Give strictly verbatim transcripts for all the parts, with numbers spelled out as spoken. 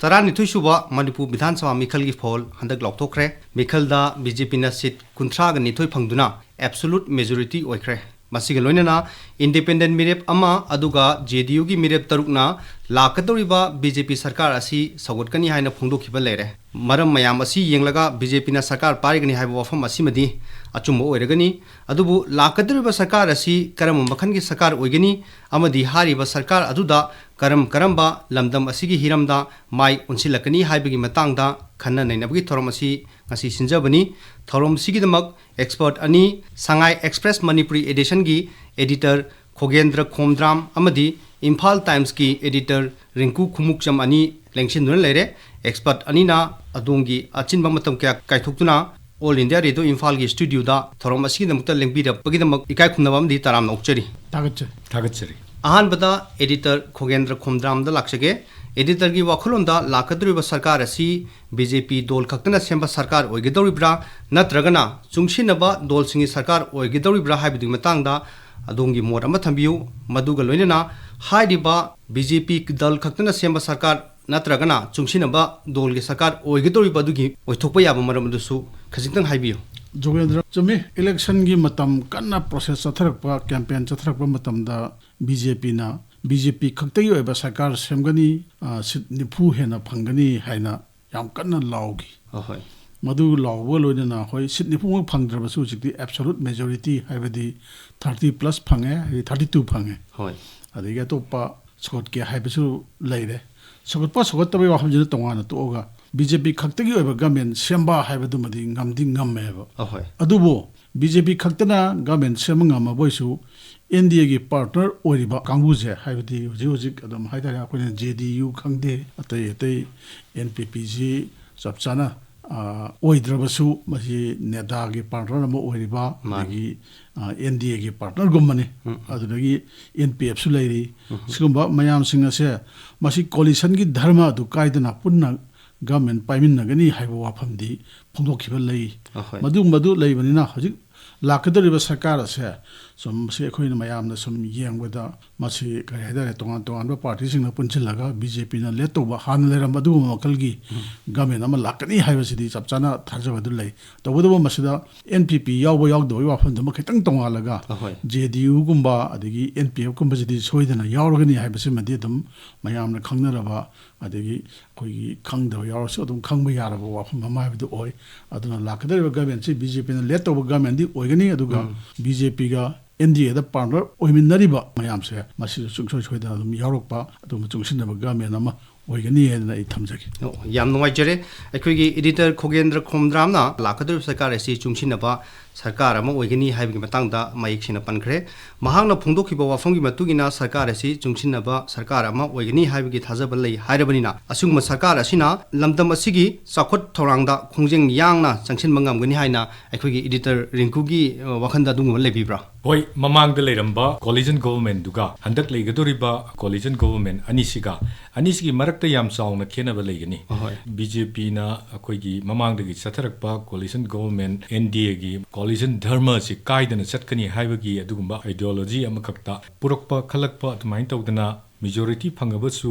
ꯇꯔꯥꯅꯤꯊꯣꯏ ꯁꯨꯕ ꯃꯅꯤꯄꯨꯔ ꯕꯤꯙꯥꯟ ꯁꯚꯥ ꯃꯤꯈꯜꯒꯤ ꯐꯣꯜ ꯍꯟꯗꯛ ꯂꯥꯎꯊꯣꯛꯈ꯭ꯔꯦ꯫ ꯃꯤꯈꯜꯗ ꯕꯤ ꯖꯦ ꯄꯤꯅ ꯁꯤꯠ ꯀꯨꯟꯊ꯭ꯔꯥꯒ ꯅꯤꯊꯣꯏ ꯐꯪꯗꯨꯅ ꯑꯦꯕꯁꯣꯂꯨꯠ ꯃꯦꯖꯣꯔꯤꯇꯤ ꯑꯣꯏꯈ꯭ꯔꯦ꯫ ꯃꯁꯤꯒ ꯂꯣꯏꯅꯅ ꯏꯟꯗꯤꯄꯦꯟꯗꯦꯟ ꯃꯤꯔꯦꯞ ꯑꯃ, ꯑꯗꯨꯒ ꯖꯦ ꯗꯤ ꯌꯨꯒꯤ ꯃꯤꯔꯦꯞ ꯇꯔꯨꯛꯅ ꯂꯥꯛꯀꯗꯧꯔꯤꯕ ꯕꯤ ꯖꯦ ꯄꯤ ꯁꯔꯀꯥꯔ ꯑꯁꯤ ꯁꯧꯒꯠꯀꯅꯤ ꯍꯥꯏꯅ ꯐꯣꯡꯗꯣꯛꯈꯤꯕ ꯂꯩꯔꯦ꯫ ꯃꯔꯝ ꯃꯌꯥꯝ ꯑꯁꯤ ꯌꯦꯡꯂꯒ ꯕꯤ ꯖꯦ ꯄꯤꯅ ꯁꯔꯀꯥꯔ ꯄꯥꯏꯔꯒꯅꯤ ꯍꯥꯏꯕ ꯋꯥꯐꯝ ꯑꯁꯤꯃꯗꯤ ꯑꯆꯨꯝꯕ ꯑꯣꯏꯔꯒꯅꯤ꯫ ꯑꯗꯨꯕꯨ ꯂꯥꯛꯀꯗꯧꯔꯤꯕ ꯁꯔꯀꯥꯔ ꯑꯁꯤ ꯀꯔꯝꯕ ꯃꯈꯜꯒꯤ ꯁꯔꯀꯥꯔ ꯑꯣꯏꯒꯅꯤ ꯑꯃꯗꯤ ꯍꯥꯏꯔꯤꯕ ꯁꯔꯀꯥꯔ ꯑꯗꯨꯗ ꯀꯔꯝ ꯀꯔꯝꯕ ꯂꯝꯗꯝ ꯑꯁꯤꯒꯤ ꯍꯤꯔꯝꯗ ꯃꯥꯏ ꯑꯣꯟꯁꯤꯜꯂꯛꯀꯅꯤ ꯍꯥꯏꯕꯒꯤ ꯃꯇꯥꯡꯗ ꯈꯟꯅ ꯅꯩꯅꯕꯒꯤ ꯊꯧꯔꯝ ꯑꯁꯤ ꯉꯁꯤ ꯁꯤꯟꯖꯕꯅꯤ꯫ ꯊꯧꯔꯝꯁꯤꯒꯤꯗꯃꯛ ꯑꯦꯛꯁꯄꯔꯠ ꯑꯅꯤ, ꯁꯉꯥꯏ ꯑꯦꯛꯁꯄ꯭ꯔꯦꯁ ꯃꯅꯤꯄꯨꯔꯤ ꯑꯦꯗꯤꯁꯟꯒꯤ ꯑꯦꯗꯤꯇꯔ ꯈꯣꯒꯦꯟꯗ꯭ꯔ ꯈꯣꯝꯗ꯭ꯔꯥꯝ ꯑꯃꯗꯤ ꯏꯝꯐꯥꯜ ꯇꯥꯏꯝꯁꯀꯤ ꯑꯦꯗꯤꯇꯔ ꯔꯤꯡꯀꯨ ꯈꯨꯃꯨꯛꯆꯝ ꯑꯅꯤ ꯂꯦꯡꯁꯤꯟꯗꯨꯅ ꯂꯩꯔꯦ꯫ ꯑꯦꯛꯁꯄꯔꯠ ꯑꯅꯤꯅ ꯑꯗꯣꯝꯒꯤ ꯑꯆꯤꯟꯕ ꯃꯇꯝ ꯀꯌꯥ ꯀꯥꯏꯊꯣꯛꯇꯨꯅ ꯑꯣꯜ ꯏꯟꯗꯤꯌꯥ ꯔꯦꯗꯤꯑꯣ ꯏꯝꯐꯥꯜꯒꯤ ꯁ꯭ꯇꯨꯗꯤꯑꯣꯗ ꯊꯧꯔꯝ ꯑꯁꯤꯒꯤꯗꯃꯛꯇ ꯂꯦꯡꯕꯤꯔꯛꯄꯒꯤꯗꯃꯛ ꯏꯀꯥꯏ ꯈꯨꯝꯅꯕ ꯑꯃꯗꯤ ꯇꯔꯥꯝꯅ ꯑꯣꯛꯆꯔꯤ꯫ ꯊꯥꯒꯠꯆꯔꯤ꯫ ꯊꯥꯒꯠꯆꯔꯤ꯫ ꯑꯍꯥꯟꯕꯗ ꯑꯦꯗꯤꯇꯔ ꯈꯣꯒꯦꯟꯗ꯭ꯔ ꯈꯣꯝꯗ꯭ꯔꯥꯝꯗ ꯂꯥꯛꯆꯒꯦ꯫ ꯑꯦꯗꯤꯇꯔꯒꯤ ꯋꯥꯈꯜꯂꯣꯟꯗ ꯂꯥꯛꯀꯗꯧꯔꯤꯕ ꯁꯔꯀꯥꯔ ꯑꯁꯤ ꯕꯤ ꯖꯦ ꯄꯤ ꯗꯣꯜ ꯈꯛꯇꯅ ꯁꯦꯝꯕ ꯁꯔꯀꯥꯔ ꯑꯣꯏꯒꯗꯧꯔꯤꯕ꯭ꯔꯥ, ꯅꯠꯇ꯭ꯔꯒꯅ ꯆꯨꯡꯁꯤꯟꯅꯕ ꯗꯣꯜꯁꯤꯡꯒꯤ ꯁꯔꯀꯥꯔ ꯑꯣꯏꯒꯗꯧꯔꯤꯕ꯭ꯔꯥ ꯍꯥꯏꯕꯗꯨꯒꯤ ꯃꯇꯥꯡꯗ ꯑꯗꯣꯝꯒꯤ ꯃꯣꯠ ꯑꯃ ꯊꯝꯕꯤꯌꯨ꯫ ꯃꯗꯨꯒ ꯂꯣꯏꯅꯅ ꯍꯥꯏꯔꯤꯕ ꯕꯤ ꯖꯦ ꯄꯤ ꯗꯜ ꯈꯛꯇꯅ ꯁꯦꯝꯕ ꯁꯔꯀꯥꯔ ꯅꯠꯇ꯭ꯔꯒꯅ ꯆꯨꯡꯁꯤꯟꯅꯕ ꯗꯣꯜꯒꯤ ꯁꯔꯀꯥꯔ ꯑꯣꯏꯒꯗꯧꯔꯤꯕ ꯑꯗꯨꯒꯤ ꯑꯣꯏꯊꯣꯛꯄ ꯌꯥꯕ ꯃꯔꯝ ꯑꯗꯨꯁꯨ ꯈꯖꯤꯛꯇꯪ ꯍꯥꯏꯕꯤꯌꯨ꯫ ꯖꯣꯒꯦꯟꯗ꯭ꯔ, ꯆꯨꯝꯃꯤ꯫ ꯏꯂꯦꯛꯁꯟꯒꯤ ꯃꯇꯝ ꯀꯟꯅ ꯄ꯭ꯔꯣꯁꯦꯁ ꯆꯠꯊꯔꯛꯄ, ꯀꯦꯝꯄꯦꯟ ꯆꯠꯊꯔꯛꯄ ꯃꯇꯝꯗ ꯕꯤ ꯖꯦ ꯄꯤꯅ ꯕꯤ ꯖꯦ ꯄꯤ ꯈꯛꯇꯒꯤ ꯑꯣꯏꯕ ꯁꯔꯀꯥꯔ ꯁꯦꯝꯒꯅꯤ, ꯑ, ꯁꯤꯠ ꯅꯤꯐꯨ ꯍꯦꯟꯅ ꯐꯪꯒꯅꯤ ꯍꯥꯏꯅ ꯌꯥꯝ ꯀꯟꯅ ꯂꯥꯎꯈꯤ꯫ ꯑꯍꯣꯏ꯫ ꯃꯗꯨ ꯂꯥꯎꯕꯒ ꯂꯣꯏꯅꯅ ꯑꯩꯈꯣꯏ ꯁꯤꯠ ꯅꯤꯐꯨꯃꯛ ꯐꯪꯗ꯭ꯔꯕꯁꯨ ꯍꯧꯖꯤꯛꯇꯤ ꯑꯦꯕꯁꯣꯂꯨꯠ ꯃꯦꯖꯣꯔꯤꯇꯤ, ꯍꯥꯏꯕꯗꯤ ꯊꯥꯔꯇꯤ ꯄ꯭ꯂꯁ ꯐꯪꯉꯦ, ꯍꯥꯏꯗꯤ ꯊꯥꯔꯇꯤ ꯇꯨ ꯐꯪꯉꯦ꯫ ꯍꯣꯏ꯫ ꯑꯗꯒꯤ ꯑꯇꯣꯞꯄ ꯁꯧꯒꯠꯀꯦ ꯍꯥꯏꯕꯁꯨ ꯂꯩꯔꯦ꯫ ꯁꯧꯒꯠꯄ ꯁꯧꯒꯠꯇꯕꯒꯤ ꯋꯥꯐꯝꯁꯤꯅ ꯇꯣꯉꯥꯟꯅ ꯇꯣꯛꯑꯒ ꯕꯤ ꯖꯦ ꯄꯤ ꯈꯛꯇꯒꯤ ꯑꯣꯏꯕ ꯒꯃꯦꯟ ꯁꯦꯝꯕ ꯍꯥꯏꯕꯗꯨꯃꯗꯤ ꯉꯝꯗꯤ ꯉꯝꯃꯦꯕ꯫ ꯑꯍꯣꯏ꯫ ꯑꯗꯨꯕꯨ ꯕꯤ ꯖꯦ ꯄꯤ ꯈꯛꯇꯅ ꯒꯃꯦꯟ ꯁꯦꯝꯕ ꯉꯝꯃꯕ ꯑꯣꯏꯁꯨ, ꯑꯦꯟ ꯗꯤ ꯑꯦꯒꯤ ꯄꯥꯔꯠꯅꯔ ꯑꯣꯏꯔꯤꯕ ꯀꯥꯡꯕꯨꯁꯦ, ꯍꯥꯏꯕꯗꯤ ꯍꯧꯖꯤꯛ ꯍꯧꯖꯤꯛ ꯑꯗꯨꯝ ꯍꯥꯏꯇꯥꯔꯦ, ꯑꯩꯈꯣꯏꯅ ꯖꯦ ꯗꯤ ꯌꯨ ꯈꯪꯗꯦ, ꯑꯇꯩ ꯑꯇꯩ ꯑꯦꯟ ꯄꯤ ꯄꯤ ꯁꯤ ꯆꯞ ꯆꯥꯅ, ꯑ, ꯑꯣꯏꯗ꯭ꯔꯕꯁꯨ, ꯃꯁꯤ ꯅꯦꯗꯥꯒꯤ ꯄꯥꯔꯠꯅꯔ ꯑꯃ ꯑꯣꯏꯔꯤꯕ, ꯃꯥꯅꯤ꯫ ꯑꯗꯒꯤ, ꯑ, ꯑꯦꯟ ꯗꯤ ꯑꯦꯒꯤ ꯄꯥꯔꯠꯅꯔꯒꯨꯝꯕꯅꯤ꯫ ꯎꯝ꯫ ꯑꯗꯨꯗꯒꯤ ꯑꯦꯟ ꯄꯤ ꯑꯦꯐꯁꯨ ꯂꯩꯔꯤ꯫ ꯎꯝ꯫ ꯁꯤꯒꯨꯝꯕ ꯃꯌꯥꯝꯁꯤꯡ ꯑꯁꯦ, ꯃꯁꯤ ꯀꯣꯂꯤꯁꯟꯒꯤ ꯙꯔꯃ ꯑꯗꯨ ꯀꯥꯏꯗꯅ ꯄꯨꯟꯅ ꯒꯃꯦꯟ ꯄꯥꯏꯃꯤꯟꯅꯒꯅꯤ ꯍꯥꯏꯕ ꯋꯥꯐꯝꯗꯤ ꯐꯣꯡꯗꯣꯛꯈꯤꯕ ꯂꯩ꯫ ꯑꯍꯣꯏ꯫ ꯃꯗꯨꯒꯨꯝꯕꯗꯨ ꯂꯩꯕꯅꯤꯅ ꯍꯧꯖꯤꯛ ꯂꯥꯛꯀꯗꯧꯔꯤꯕ ꯁꯔꯀꯥꯔ ꯑꯁꯦ ꯁꯨꯝ ꯁꯤ ꯑꯩꯈꯣꯏꯅ ꯃꯌꯥꯝꯅ ꯁꯨꯝ ꯌꯦꯡꯕꯗ ꯃꯁꯤ ꯀꯔꯤ ꯍꯥꯏꯇꯥꯔꯦ, ꯇꯣꯉꯥꯟ ꯇꯣꯉꯥꯟꯕ ꯄꯥꯔꯇꯤꯁꯤꯡꯅ ꯄꯨꯟꯁꯤꯜꯂꯒ ꯕꯤ ꯖꯦ ꯄꯤꯅ ꯂꯦꯠ ꯇꯧꯕ ꯍꯥꯟꯅ ꯂꯩꯔꯝꯕ ꯑꯗꯨꯒꯨꯝꯕ ꯃꯈꯜꯒꯤ ꯒꯃꯦꯟ ꯑꯃ ꯂꯥꯛꯀꯅꯤ ꯍꯥꯏꯕꯁꯤꯗꯤ ꯆꯞ ꯆꯥꯅ ꯊꯥꯖꯕꯗꯨ ꯂꯩ꯫ ꯇꯧꯕꯇꯕꯨ ꯃꯁꯤꯗ ꯑꯦꯟ ꯄꯤ ꯄꯤ ꯌꯥꯎꯕ ꯌꯥꯎꯗꯕꯒꯤ ꯋꯥꯐꯝꯗꯨꯃ ꯈꯤꯇꯪ ꯇꯣꯉꯥꯜꯂꯒ ꯑꯍꯣꯏ꯫ ꯖꯦ ꯗꯤ ꯌꯨꯒꯨꯝꯕ ꯑꯗꯒꯤ ꯑꯦꯟ ꯄꯤ ꯑꯦꯐꯀꯨꯝꯕꯁꯤꯗꯤ ꯁꯣꯏꯗꯅ ꯌꯥꯎꯔꯒꯅꯤ ꯍꯥꯏꯕꯁꯤꯃꯗꯤ ꯑꯗꯨꯝ ꯃꯌꯥꯝꯅ ꯈꯪꯅꯔꯕ, ꯑꯗꯒꯤ ꯑꯩꯈꯣꯏꯒꯤ ꯈꯪꯗꯕ ꯌꯥꯎꯔꯁꯨ ꯑꯗꯨꯝ ꯈꯪꯕ ꯌꯥꯔꯕ ꯋꯥꯐꯝ ꯑꯃ ꯍꯥꯏꯕꯗꯨ ꯑꯣꯏ꯫ ꯑꯗꯨꯅ ꯂꯥꯛꯀꯗꯧꯔꯤꯕ ꯒꯃꯦꯟꯁꯤ ꯕꯤ ꯖꯦ ꯄꯤꯅ ꯂꯦꯠ ꯇꯧꯕ ꯒꯃꯦꯟꯗꯤ ꯑꯣꯏꯒꯅꯤ, ꯑꯗꯨꯒ ꯎꯝ꯫ ꯕꯤ ꯖꯦ ꯄꯤꯒ ꯑꯦꯟ ꯗꯤ ꯑꯦꯗ ꯄꯥꯔꯠꯅꯔ ꯑꯣꯏꯃꯤꯟꯅꯔꯤꯕ ꯃꯌꯥꯝꯁꯦ ꯃꯁꯤꯁꯨ ꯁꯨꯡꯁꯣꯏ ꯁꯣꯏꯗꯅ ꯑꯗꯨꯝ ꯌꯥꯎꯔꯛꯄ, ꯑꯗꯨꯒꯨꯝꯕ ꯆꯨꯡꯁꯤꯟꯅꯕ ꯒꯃꯦꯟ ꯑꯃ ꯑꯣꯏꯒꯅꯤ ꯍꯥꯏꯗꯅ ꯑꯩ ꯊꯝꯖꯒꯦ꯫ ꯑꯣ, ꯌꯥꯝ ꯅꯨꯡꯉꯥꯏꯖꯔꯦ꯫ ꯑꯩꯈꯣꯏꯒꯤ ꯏꯗꯤꯇꯔ ꯈꯣꯒꯦꯟꯗ꯭ꯔ ꯈꯣꯝꯗ꯭ꯔꯥꯝꯅ ꯂꯥꯛꯀꯗꯧꯔꯤꯕ ꯁꯔꯀꯥꯔ ꯑꯁꯤ ꯆꯨꯡꯁꯤꯟꯅꯕ ꯁꯔꯀꯥꯔ ꯑꯃ ꯑꯣꯏꯒꯅꯤ ꯍꯥꯏꯕꯒꯤ ꯃꯇꯥꯡꯗ ꯃꯌꯦꯛ ꯁꯦꯡꯅ ꯄꯟꯈ꯭ꯔꯦ꯫ ꯃꯍꯥꯛꯅ ꯐꯣꯡꯗꯣꯛꯈꯤꯕ ꯋꯥꯐꯝꯒꯤ ꯃꯇꯨꯡ ꯏꯟꯅ ꯁꯔꯀꯥꯔ ꯑꯁꯤ ꯆꯨꯡꯁꯤꯟꯅꯕ ꯁꯔꯀꯥꯔ ꯑꯃ ꯑꯣꯏꯒꯅꯤ ꯍꯥꯏꯕꯒꯤ ꯊꯥꯖꯕ ꯂꯩ ꯍꯥꯏꯔꯕꯅꯤꯅ, ꯑꯁꯤꯒꯨꯝꯕ ꯁꯔꯀꯥꯔ ꯑꯁꯤꯅ ꯂꯝꯗꯝ ꯑꯁꯤꯒꯤ ꯆꯥꯎꯈꯠ ꯊꯧꯔꯥꯡꯗ ꯈꯣꯡꯖꯦꯜ ꯌꯥꯡꯅ ꯆꯪꯁꯤꯟꯕ ꯉꯝꯒꯅꯤ ꯍꯥꯏꯅ ꯑꯩꯈꯣꯏꯒꯤ ꯏꯗꯤꯇꯔ ꯔꯤꯡꯀꯨꯒꯤ, ꯑ, ꯋꯥꯈꯜꯗ ꯑꯗꯨꯒꯨꯝꯕ ꯂꯩꯕꯤꯕ꯭ꯔꯥ? ꯍꯣꯏ, ꯃꯃꯥꯡꯗ ꯂꯩꯔꯝꯕ coalition governmentꯗꯨꯒ ꯍꯟꯗꯛ ꯂꯩꯒꯗꯧꯔꯤꯕ coalition government ꯑꯅꯤꯁꯤꯒ, ꯑꯅꯤꯁꯤꯒꯤ ꯃꯔꯛꯇ ꯌꯥꯝ ꯆꯥꯎꯅ ꯈꯦꯠꯅꯕ ꯂꯩꯒꯅꯤ꯫ ꯑꯍꯣꯏ꯫ ꯕꯤ ꯖꯦ ꯄꯤꯅ ꯑꯩꯈꯣꯏꯒꯤ ꯃꯃꯥꯡꯗꯒꯤ ꯆꯠꯊꯔꯛꯄ coalition government, ꯑꯦꯟ ꯗꯤ ꯑꯦꯒꯤ coalition ꯙꯔꯃꯁꯤ ꯀꯥꯏꯗꯅ ꯆꯠꯀꯅꯤ ꯍꯥꯏꯕꯒꯤ ꯑꯗꯨꯒꯨꯝꯕ ideology ꯑꯃꯈꯛꯇ ꯄꯨꯔꯛꯄ, ꯈꯜꯂꯛꯄ, ꯑꯗꯨꯃꯥꯏꯅ ꯇꯧꯗꯅ majority ꯐꯪꯉꯕꯁꯨ